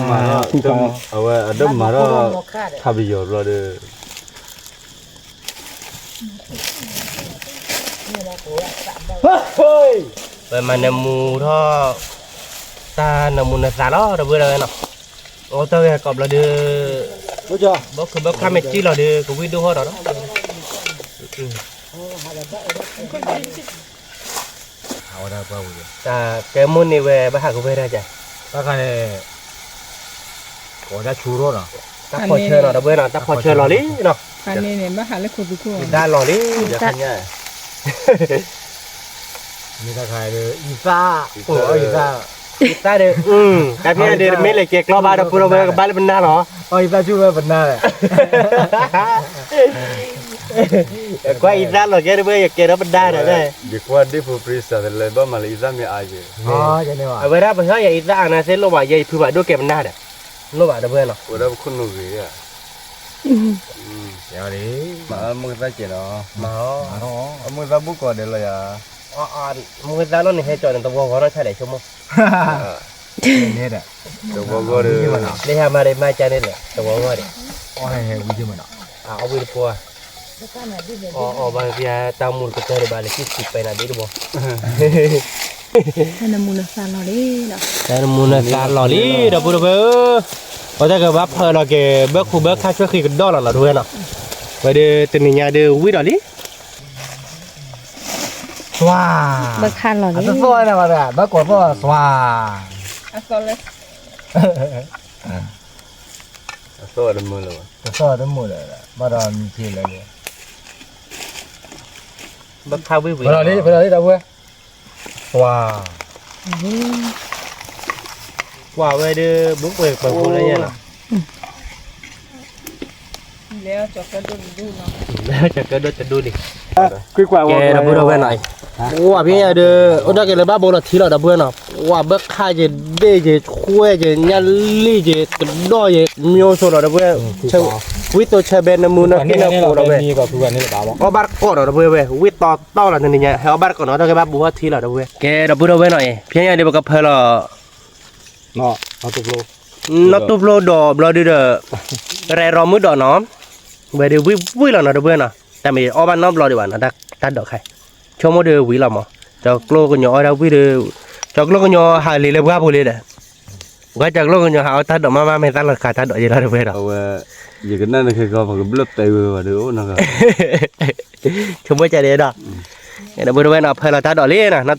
အဝဲအဒိၣ်မၤထီၣ် ထးပယီၤဘျီဒီး ပမၤနၢမူထီၣ် တၢ်နၢမူနၢသးလီၤ ဒီပုၢ်ဒီဝဲၢ်နီၤ, အိၣ်တၢ်ဂ့ၢ်ကိးဘျီဒီး ဘီခိၣ်ဘၢခါမ့ၢ်စံၣ်လီၤဒီး ကဝံၣ်ဒိၣ်ဟီၣ်ဒီးနီၤ, တၢ်ကဲမိၢ်န့ၢ်ဝဲ ဘၣ်ဟးကဝဲၢ်တၢ်က, တၢ်ခါန့ၣ် ကိးတၢ်ဆူထီၣ်နီၤ, တၢ်ဖီၣ်ဆၢနီၤ ဒီပုၢ်ဝဲၢ်နီၤ, တၢ်ဖီၣ်ဆၢလီၤလံနီၤ, တၢ်လီၤလံ, မ့ၢ်တၢ်ခါဒီး အံသၣ်, အံသၣ်ဒီး တၢ်ဖဲန့ၣ်ဒီး မ့ၢ်လဲၤကဲၤကျီဘၣ်ဒီး ပုၢ်ဒီပုၢ်ဝဲၢ် ကဘၣ်လၢပနၢ်လီၤ, အံသၣ်ဆူၣ်ဝဲပနၢ်ဒီး ကွၢ်အံသၣ်လီၤကဲဒီး ပုၢ်ဝဲၢ် ယကဲထီၣ်ပနၢ်ဒီး ယကွၢ်ဒ့ၣ်ဖိပြံစး တလဲၤဘၣ်မၤလၢအံသၣ်မ့ၢ်အါယဲ, အဝဲဒၣ်ပဟီၣ်ယၤအံသၣ်အါနၤသ့ၣ်လိၣ်ဘၣ် ယဲယဖုဘၣ်ဒိၣ်ကဲပနၢ်ဒီး လိၣ်ဘၣ်ဒီပုၢ်ဝဲၢ်နီၤ, ဝဲဒၣ်ပခိၣ်နူာ်ဂ့ၤဧါ, မုၢ်သၣ်ကဲးနီၤ, မုၢ်သၣ်ဘူၣ်ကီးဒဲးလီၤယၤ, မုၢ်သၣ်လီၤန့ၣ် ဟဲကၠီၤန့ၣ် တဝီဂီၤထီၣ်ဆါလဲၣ် ဆိကမိၣ် တဝီဂီၤဒီး လၢဟဲမၤဒံးမၤကၢန့ၣ်လဲၣ် တဝီဂီၤဒီး အီၣ်ဝံၣ်တပှၢ်, အီၣ်ဘၣ်သ့ၣ်တၢ်မူတကတၢၢ်ဒီးဘၣ်လၢ ကံၣ်ဆံးပဲနၤဒ့တဘီ, တၢ်နၢမူနၢသးလီၤလံ, တၢ်နၢမူနၢသးလီၤလံ ဒီပုၢ်ဒီဝဲၢ်ဧၢ, အဝဲတၢ်ကဘၣ်ဖၢလီၤက့ၤ ဘၢခိၣ်ဘၢခါဆှၢဃံးကဒီးလီၤနီၤ ဒီပုၢ်ဝဲၢ်နီၤ, ဝဲဒီးတနံၤညါဒီးဝံၣ်ဒီးလံ သွါ, ဘၢခါလီၤလံ, အသီၣ်န့ၣ်ဘၣ်ဒီး ဘၢကိးသီၣ်သွါ, အသီၣ်တမုာ်လၢၤဘၣ်, အသီၣ်တမုာ်လၢၤ, ဘၣ်ဒီးမံၤဖံးလၢၤ, ဘၢခါဝံၣ်ဝံၣ်လီၤလံ, ဖဲလီၤလံ ဒီပုၢ်ဝဲၢ်, သွါ, ကွၢ်ဝဲဒီး ဘူးကွဲးပှၤဖိလၢညါနီၤ ကဲဒီပုၢ်ဒီဝဲၢ်နီၤ, ပှၤဖဲညါဒီး အိၣ်ဒၣ်က့ၤလၢဘၣ်ဘိလီၤထံလီၤ ဒီပုၢ်ဝဲၢ်နီၤ, ပှၤဘၢခါက့ၤ ဒ့ၣ်က့ၤ ဆွဲက့ၤ ညၣ်လံၣ်က့ၤ ကဒီၣ်က့ၤ မျိုးစုံလီၤ ဒီပုၢ်ဝဲၢ်, ဝံၣ်သိဆၢဘဲနမူနၢ်ဃံနၢ်ဖိဒီးဝဲ, အီၣ်ဘၣ်တကိးဒီး ဒီပုၢ်ဝဲၢ်, ဝံၣ်တီတီလီၤ တနံၤညါ ဟဲအီၣ်ဘၣ်တကိးနီၤ တၢ်က့ၤဘၣ်ဘိဟီၣ်ထံလီၤ ဒီပုၢ်ဝဲၢ်, ကဲဒီပုၢ်ဒီဝဲၢ်နီၤ, ဖဲညါဒီး ပကဖၢလီၤ နီၢ်တူၢ်ဖျိဒီးဘျီဒုဒီး ရဲၣ်ရီမုၢ်ဒီးနီၤ, ဝဲဒီးဝံၣ်ဝံၣ်လီၤနီၤ ဒီပုၢ်ဝဲၢ်နီၤ, တၢ်မ့ၢ်အီၣ်ဘၣ်နီတဘျီဒံးဘၣ်နီၤ, တၢ်ဒိးခါ, ဆိကမိၣ်ဒီးဝံၣ်လီၤမး, ကၠီၤကျိကညီအီၣ်ဒၣ်ဝံၣ်ဒီး, ကၠီၤကျိကညီဟးလံာ်လၢပှၢ်ပူၤလံဒီး, ပှၤကၠီၤကျိကညီဟးအီၣ်တၢ်ဒိးမးမး မ့ၢ်တၢ်လီၤခးတၢ်ဒိးယဲလီၤ ဒီပုၢ်ဝဲၢ်နီၤ, အဝဲ ယကနၣ်နခဲကီ ပကဘျၢၣ်ပဲဝဲဘၣ်ဒီး အိၣ်နီၤ, ဆိကမိၣ်ကဒီး ဒီပုၢ်ဒီဝဲၢ်နီၤ ဖၢလီၤတၢ်ဒိးလံနီၤ နီၢ်တူၢ်ဘျိဒိးဒီးက့ၤဒီးမုၢ်ဒိးနီၤ, ဘျီဒီးဘၢအီၤဒီးကယဲၢ်ပျိနီၤ ဒီပုၢ်ဝဲၢ်နီၤ, ကယဲၢ်ပျိလဲၤအိၣ်တၢ်ကျဲ ခိးဒီးစ့ၢ်ဖိမံလီၤ ဒီပုၢ်ဝဲၢ်နီၤ, ဒီပုၢ်ဒီဝဲၢ်လၢ တပညါဒီးပတၢ်သူၣ်ထံကလါထီၣ်ကြီကြီလံနီၤ, ကွၢ်ဆိကမိၣ်ဒီးဝံၣ်ဝံၣ်လီၤနီၤအံၤ, ကွၢ်ဒီပုၢ်ဒီဝဲၢ်, ကဒီကဒီ ယၤနာ်က့သ့ၣ်ယကဲဖးကဒီးယဲလီၤနီၤ, ဝံၣ်လီၤဝံၣ်လီၤနီၤ ဒ့ၣ်နီၤ ဒီပုၢ်ဝဲၢ်နီၤ, ပှၤပမ့ၢ်ကွံခွးဆူၣ်ဆူၣ်ဒီးလီၤဘျဲးနီၤ, ပဒီပုၢ်ဝဲၢ်ပိာ်ခိၣ်သၣ်က့ၤဒီး, ပှၤဒၣ်သူၣ်ထံတပၢၢ်ဒီး, ထံဆါလီၤ ဒီပုၢ်ဝဲၢ်နီၤ, ဘၢခါထံ, က့ၤဒီးမုၢ်ဒိးန့ၣ် အီၣ်ဘၣ်နီတဘျီဘၣ် အီၣ်ဘၣ်ခါခါလီၤ ဝံၣ်တပှၢ်လီၤ ထံဆၢကွ့, နဃံနဃိး မ့ၢ်အီၣ်ဃိးလဲလိာ်ပံတဂၤဂၤဒီး ယံာ်ဒီးပှၤဃါဃုအီၣ်ဘၣ်လၢၤဘၣ်မး, ပကမၤဒၢပှၤဒီး, ဝံၣ်မး ဒီပုၢ်ဝဲၢ်နီၤ, တဲလၢပမဲာ်ကၠီလီၤမးကွၢ်ဒီး ပဒီးအီၣ်ဘၣ်တကိးနီၤ အီၣ်အါဂၤဒီးအီၣ်ဝံၣ်ဒိၣ်ဒိၣ်လီၤ, ကဲ ဒီပုၢ်ဒီဝဲၢ်ဧၢ ပဟဲဒုးမံလံ ပကကၠီလီၤလီၤနီၤ, အိၣ်အဝဲဒုး, တဲလၢပဘၣ်ကဲတၢၢ်လီၤလၢပပီၣ်လဲၣ်ပူၤလီၤ ဒီပုၢ်ဝဲၢ်နီၤ, ခိးကွၢ်ကွၢ်နီၤ ပှၤဝံၣ်ဝံၣ်လီၤဝဲ, ဒီပုၢ်ဒီဝဲၢ်မ့ၢ်သးအီၣ်ဝဲဒၣ်နီၤ, လဲၤလဲၤလဲၤ ဒီပုၢ်ဝဲၢ်နီၤ ပတဲအါလၢၤဘၣ်နီၤ ဒီပုၢ်ဒီဝဲၢ်နီၤ, ဟဲအီၣ်ဘၣ်တကိးမ့ၢ်ဟီ, လၢပှၤလိကျိအီၣ်ပျၢ်န့ၣ် ဆိကမိၣ်အီၣ်ပျၢ်ဒီးပှၤလိန့ၣ် ဝံၣ်ဝံၣ်, ဝံၣ်ဒီး, ကဲပတဲလီၤ ပကယါလီၤ ဒီပုၢ်ဝဲၢ်နီၤ, ဟဲအီၣ်ဘၣ်တကိးမ့ၢ်ဝဲလၢ, တဲလၢၤဘၣ်နီၤ ဒီပုၢ်ဝဲၢ်နီၤ, ပှၤလိဘၣ်တၢ်လိၣ်ဘၣ်ကိးဒၣ်တၢ်န့ၣ်, ကဲမံၤယါန့ၣ်ကန့ၣ်, အီၣ်ပျၢ်ထံမၤသးယလဲၣ် က့ၤဒီးမုၢ်ဒိးနီၤ လဲၤလဲၤလဲၤ, အဘၣ်နီတဘျီဒံးဘၣ်, ဝံၤ, ဝံၤ, ဝံၤ, လၢယၤ, က့ၤဒီးမုၢ်ဒိးလီၤ, ဖံဆါဒီး အနၢလၢကလးအီၣ်လၢ်လီၤဒီး, အဝံၤ, အနၢလၢကလးအီၣ်ကၠီၣ်ဃီ, အီၣ်ဘၣ်နီတဘျီဒီး, အကမ့ၢ်ဝံၣ်မးဒီး ဒီးဘၣ်ဃီဒီးဘၣ်ဃီဒီး, အခါဃီအက့ၤလီၤမုၢ်ဒိးလီၤ, ဒီပုၢ်ဒီဝဲၢ်နီၤ တခီဒီးဒ်ကဟဲဝံၣ်, နီၢ်စၢၤစးလၢဒၣ်, တအိၣ်ခိးဒၣ်သးဘၣ်ဒိ, ပှၤလၢလဲၣ်ဒီးပဝဲပှၤကမၤလၢဆွဲဘ့ၣ်, ယမိၢ်ကသၣ်ကဟဲထီၣ်လၢပနၤဒ်, ဒီပုၢ်ဒီဝဲၢ်ဒီး, ဆွဲနီၤ ဝံၣ်ဝံၣ်လီၤနီၤ, ဆွဲကလးဝံၣ်မး, ဝံၣ်တပှၢ်, ဘျီဖုဒံးကီဒဲး, ဆွဲနၤနအီၣ်ဝံၣ်ဒိၣ်နၤတဝဲနီၤ, ဆွဲကလးဝံၣ်တိၤတပှၢ်လီၤ မ့ၢ်တဲအဖီၣ်ကွၢ်မ့ၢ်ဧါ, ဃုတဘၣ်ယဲဘၣ်, တမၤပှၤဘ့ၣ်ဒဲးလၢဝဲ, ထံဆါ, ဝံၣ်ကီၢ်မီၢ်, ပှၤဝံၣ်ကီၢ်မီၢ်လီၤ, ဝံၣ်ကီၢ်မီၢ်ဒီးဝံၣ်ကီၢ်မီၢ်လီၤတဝဲနီၤ, ပှၤကဒဲး ပှၤကဒဲး, ပှၤကဒဲးဝံၣ်ထံဆါ, လၢရိမ့ၢ်ခိၣ်လိာ်တရုၢ်ဒီးလံ, တဲထံဝံၣ်ပှၢ်တၢၢ်ဒီးနီၤ, ဝံၣ်တပှၢ်, မ့ၢ်တဘိၣ်တဘိၣ်အံၤဒီး, အိၣ်တီၢ်တၢ်လီၢ်ခံဂၤနၤဒ့ပိလိထီၣ်ပူၤလီၤ, ယဲနီၢ်ဘၣ်နီၤဒ့, နၤဒ့ပိလိဒ်လၢကၠီတွၤ လၢာ်ဝဲလံတကုၤ, ပှၤတဘိၣ်တဝဲဝံၣ်ကီၢ်မီၢ်လီၤနီၤ, ကဒီဖးဒိၣ်လီၤ ကဒီဖးဒိၣ်, ကဒီဘ့ၣ်ဝံၣ်မးနီၤ, ကဒီပယီၤကီၢ်, ကဒီသးဝံၣ်ဒၣ်လံ ပှၤဘၣ်ဒိတၢ်ခံးအီၤမ့ၢ်အယၤက့ၤ, ဝါ, ကဒီကျဲဖိကျိလီၤနီၤဘ့ၣ်လၢယၤ, နထံၣ်လၢၤ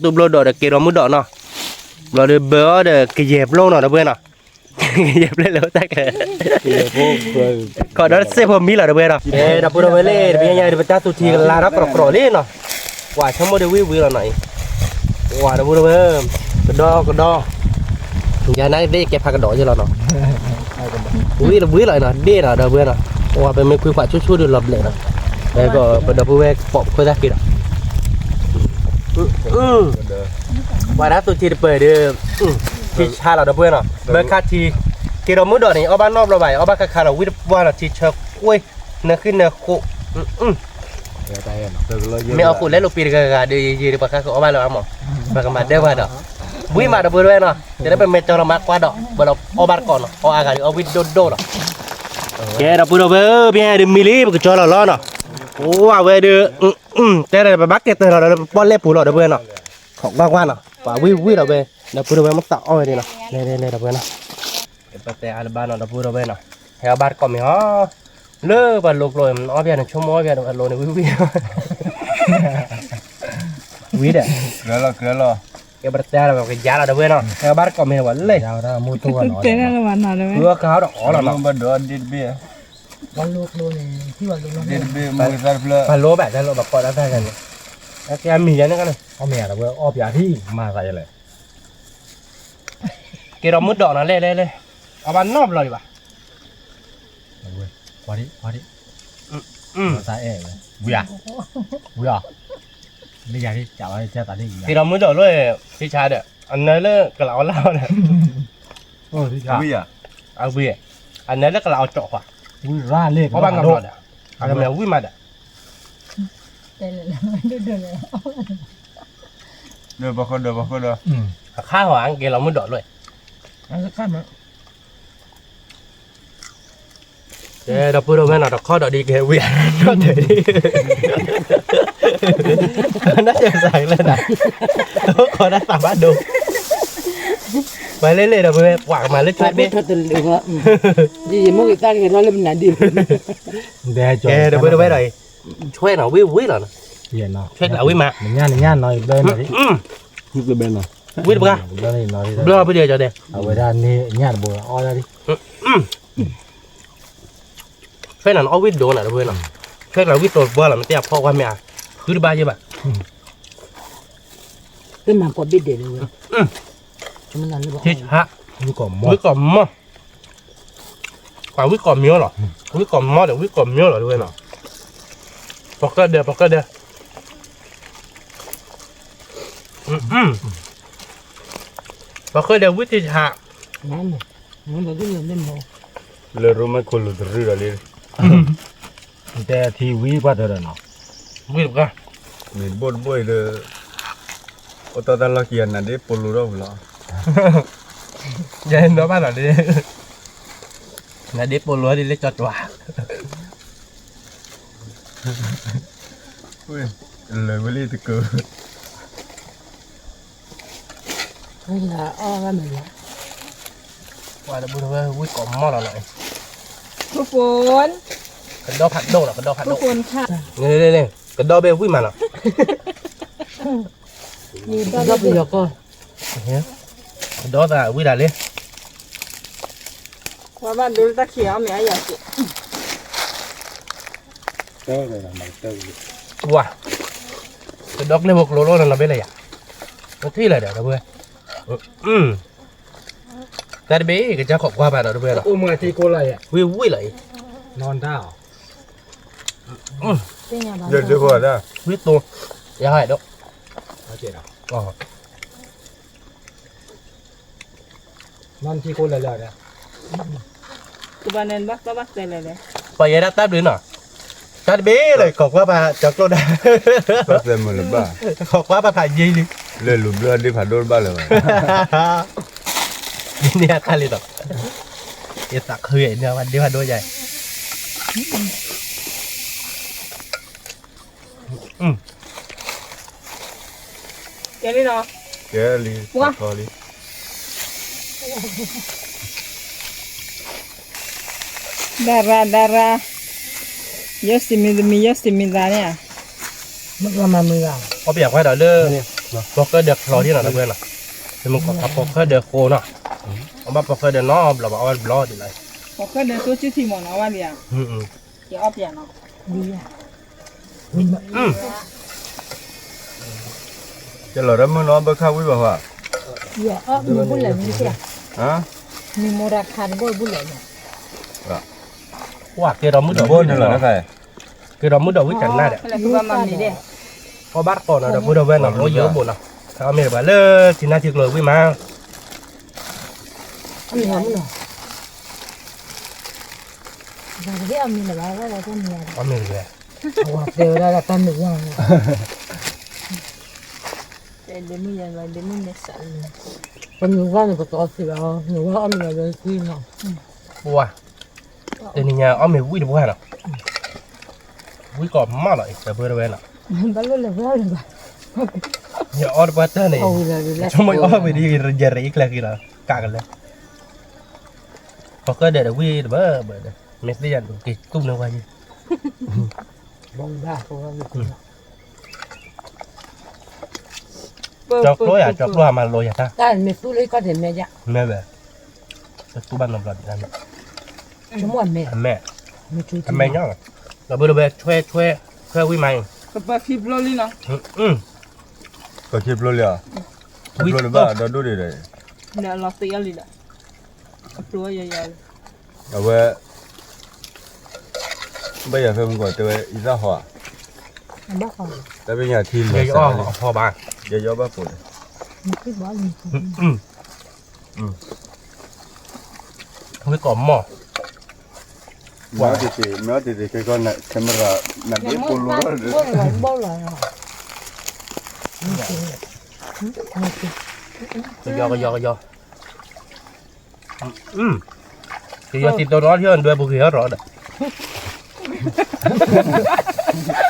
ဒီးတဝဲ, တၢ်တဘ့ၣ် ကစၢ်ခိးကွၢ်ပာ်ဒီးတဝဲလီၤ, အိၣ်မွဲထံကိးလၢယၤ, ဝံၣ်ဝံၣ်လီၤအံၤ, နီၢ်တၢ်အီၤ, ဝံၣ်သိ, ယဟဲဒီး ပှၤယဲဒၣ်တၢ်ဘျုးနီၤ, တၢ်တဘ့ၣ်လၢခိးကွၢ်ပာ်ကၠီကျိဒၣ်, ခိးကွၢ်ပာ်ဖးယံၤလံ, လၢလူၤဘျၢဒ့ဖးဒိၣ်တဘၣ်လၢၤဘၣ်, န့ၣ်အခါလံဒီး, ယသးခုန့ၣ်ဒ့ဖးဒိၣ်ယါ ကဲလံနီၤ, ကဲလံ, ပှၤထီလံ, ဒၣ်ရၣ်ဒၣ်ရၣ်, ယဲစံးမံၤသမံး ယဲစံးမံၤသးန့ၣ်ဧါ, မ့ၢ်ကမၤမုာ်ဂၤ, အီၣ်ပယၤခွဲဒီးလၢ ပီၤဃၢဒၢးချီဒ်နီၤ တဝဲနီၤ, မ့ၢ်ကီးခးပီၤဃၢဒၢးဃိနီၤ, အဘၣ်ပီၤဃၢဒၢးနီတဘျီဘၣ် အီၣ်ဝဲတဘျီဒ်လဲၣ်, ပီၤဃၢဒၢးသိဆူထံမီၢ်နီၤ အဝဲဒၣ်, ယအီၣ်ပယၤနီၤ, ကလီၤတၢ်မုၢ်နီၤ ဘၣ်ခါဝံၤဘၣ်ဟါ, ယအီၣ်မ့ၢ်ဘူၣ်လဲၣ်မ့ၢ်, မ့ၢ်မိၢ်တၢ်ခါတဘိၣ်ဘူၣ်လဲၣ်မ့ၢ်, ကဲဒီးမုၢ်ဒီးဝံၣ်လီၤ, ကဲဒီးမုၢ်ဒီးဝံၣ်ကနၣ်ဒီး, အီၣ်ဘၣ်တကိးနီၤ ဒီပုၢ်ဒီဝဲၢ်နီၤ အိၣ်ယံၤအိၣ်ဘူးနီၤ, အီၣ်မ့ၢ်တဘၣ်လၢထံနၢ်ထံကျိၤဝံၣ်မး, အီၣ်မ့ၢ်တဘၣ်, တဲဝဲဒၣ်တၢ်မုာ်ဝါ, ပမုာ်ဝါန့ၣ် ပသီသ့ၣ်လီၤ, မုာ်ဝါအီၣ်မ့ၢ်လီၤလၢသ့ၣ်လီၤ, ပှၤ, တနံၤညါအီၣ်မ့ၢ်ဝံၣ်တပှၢ်နီၤ, ဝံၣ်ကီးမးလီၤအံၤ ဒီပုၢ်ဒီဝဲၢ်နီၤ, ဘၣ်လၢလဲၤဝဲအီၣ်လၢၤဘၣ်, ယအီၣ်တပှၢ်တၢၢ်န့ၣ်, ဆိကမိၣ်အီၣ်ဝံၤဒီး ယရ့ကျဲၤဃံလီၤ ကးကလဲၣ်, ပီၤဃၢဒၢးဒီးဝံၣ်တဘၣ်ဘၣ်ဒီး မ့ၢ်သ့ၣ်ညါက့ၤသူၣ်န့ၢ်ဝဲယံၤ, ကၠီကျိယၤ ကၠီကျိဟးမၤလိယၤတၢ်, မ့ၢ်သူၣ်လၢကီၢ်န့ၣ်မဲာ်ယါ, မဲာ်ဝဲ, တသူၣ်ဘၣ်နီတဘျီဒ်န့ၣ်, အမဲာ်, အမဲာ်ညါ, ဒီပုၢ်ဒီဝဲၢ် ဆွဲဆွဲ, ဆွဲဝံၣ်မးအံၤ, ကပၢၤခံဖျိလံနီၤ, ကပၢၤခံဖျိလံဧါ, ဖျိလၢဘၣ်ဒီဒူၣ်ဒံးဒီး, လီၤသ့အီၤလံဒီး, အဖျိယယီၤလံ, အဝဲ ဘၣ်ယၤဖဲမုၢ်ကီးတဲဝဲ အံသၣ်ဟီဧါ, တၢ်ပညၣ်ထံလီၤစး, ယယီၣ်ဘၣ်ပိာ်န့ၣ်, ဝံၣ်ကီးမီၢ်, မ့ၢ်တ့ၢ်တ့ၢ် camera နဒ့ပိာ်လိၤ, ကယီကယီကယီ ကယီသံသိနီၤ ထံၣ်ဒွဲပူၤက့ၤဟီၣ်ရီဒီ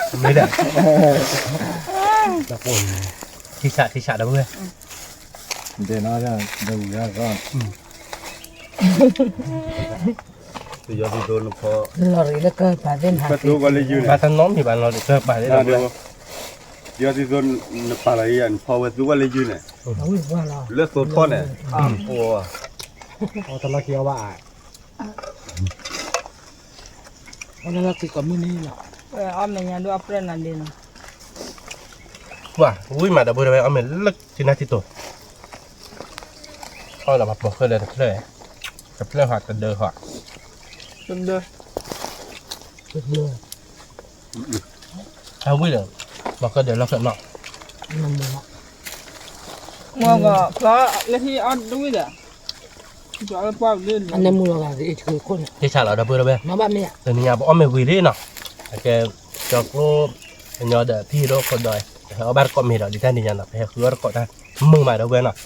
း, မ့ၢ်ဒၣ်, ထံဆးထံဆးဒီပုၢ်ဝဲၢ်, ကယီသံသိနဖီ, ဘၣ်တနီတမံၤဘၣ်လီၤ ကပာ်သ့ၣ်ဒီပုၢ်ဝဲၢ်, ကယီသံသိနပာ်လီၤအံၤ နဖီဝဲသူဝဲလၢယုၢ်န့ၣ်, လၢသိထီၣ်န့ၣ်, အီၣ်တလီၢ်ခံအီၣ်ဘၣ်, အီၣ်တလီၢ်ခံကိးမုၢ်နံၤလီၤ, အီၣ်မဲာ်ညါဒိၣ်အပြၢၢ်နၤဒ့နီၤ, ပှၤဝံၣ်မးဒီပုၢ်ဝဲၢ် အီၣ်မ့ၢ်လၢထံနၢ်ထံတိၤ, အီၣ်ဒီးပှၤပိာ်ဃၢလၢတဖျၢၣ်, တဖျၢၣ်ဟီၣ်တဒၢဟီၣ်, တဒၢ အဝံၣ်ဒီး, ပှၤဃၢဒၢးလီၢ်ခၢၣ်နီၣ်, မ့ၢ်ဂီၤဖျီလၢဟံၣ်အီၣ်တဝံၣ်ဒီး, သ့ၣ်ဆးလီၤဒီပုၢ်ဝဲၢ်, တနံၤညါပအီၣ်မ့ၢ်ဝံၤလံနီၤ, အကဲ, ကၠီကျိ, ကညီဒီးဖံဒီးခိၣ်ဒီး, ပဟဲအီၣ်ဘၣ်တကိးမ့ၤဒီး ဒ်တၢ်နံၤညါနီၤ ပဟဲဃုအီၣ်တကိးတၢ်, မုာ်မးဒီပုၢ်ဝဲၢ်နီၤ,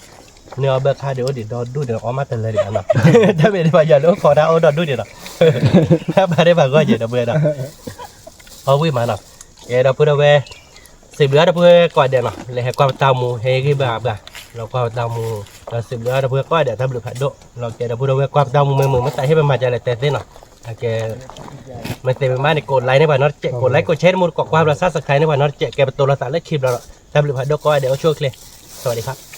န့ၢ်အီၣ်ဘၣ်ခါဒံးအိၣ်ဒံးဒီဒူၣ်ဒံး အီၣ်မးတလၢဒံးဘၣ်နီၤ, တၢ်မ့ၢ်ဒံးပှၤယွၤလၢအိၣ်ခိးတၢ်အိၣ်ဒီဒူၣ်ဒံးနီၤ, တၢ်ပာ်ဒံးပှၤဂီၢ်ယဲဒီပုၢ်ဝဲၢ်နီၤ, အီၣ်ဝံၣ်မးနီၤ, ကဲဒီပုၢ်ဝဲၢ် စံးဘျုးအါဒီပုၢ်ဝဲၢ်ကိးဂၤဒဲးနီၤ လၢဟဲကွၢ်ပတၢ်မူ ဟဲဂံၢ်ဘါဘၣ်, လီၤကွၢ်ပတၢ်မူ, ဒီးစံးဘျုးအါဒီပုၢ်ဝဲၢ်ကိးဂၤဒဲး တၢ်ဘျုးဖးဒိၣ်, လီၤကဲဒီပုၢ်ဝဲၢ်ကွၢ်ပတၢ်မူမ့ၢ်မုာ် မ့ၢ်သးဟ့ၣ်ပမၤကလဲၣ်တဲသ့နီၤ, အကဲ, မ့ၢ်သ့မ့ၢ်ဘၣ်န့ၣ် ကိးlikeန့ၢ်ပှၤနီတစဲး, ကိးlikeကိးshareတမူတကိးကွၢ်ဘျီ subscribeန့ၢ်ပှၤနီတစဲး, ကဲပတိၤလိာ်သးလၢခံဘျီဒီး တၢ်ဘျုးဖးဒိၣ်ကိးဂၤဒဲး အိၣ်ဆူၣ်အိၣ်ချ့, စဝၤဒံခါ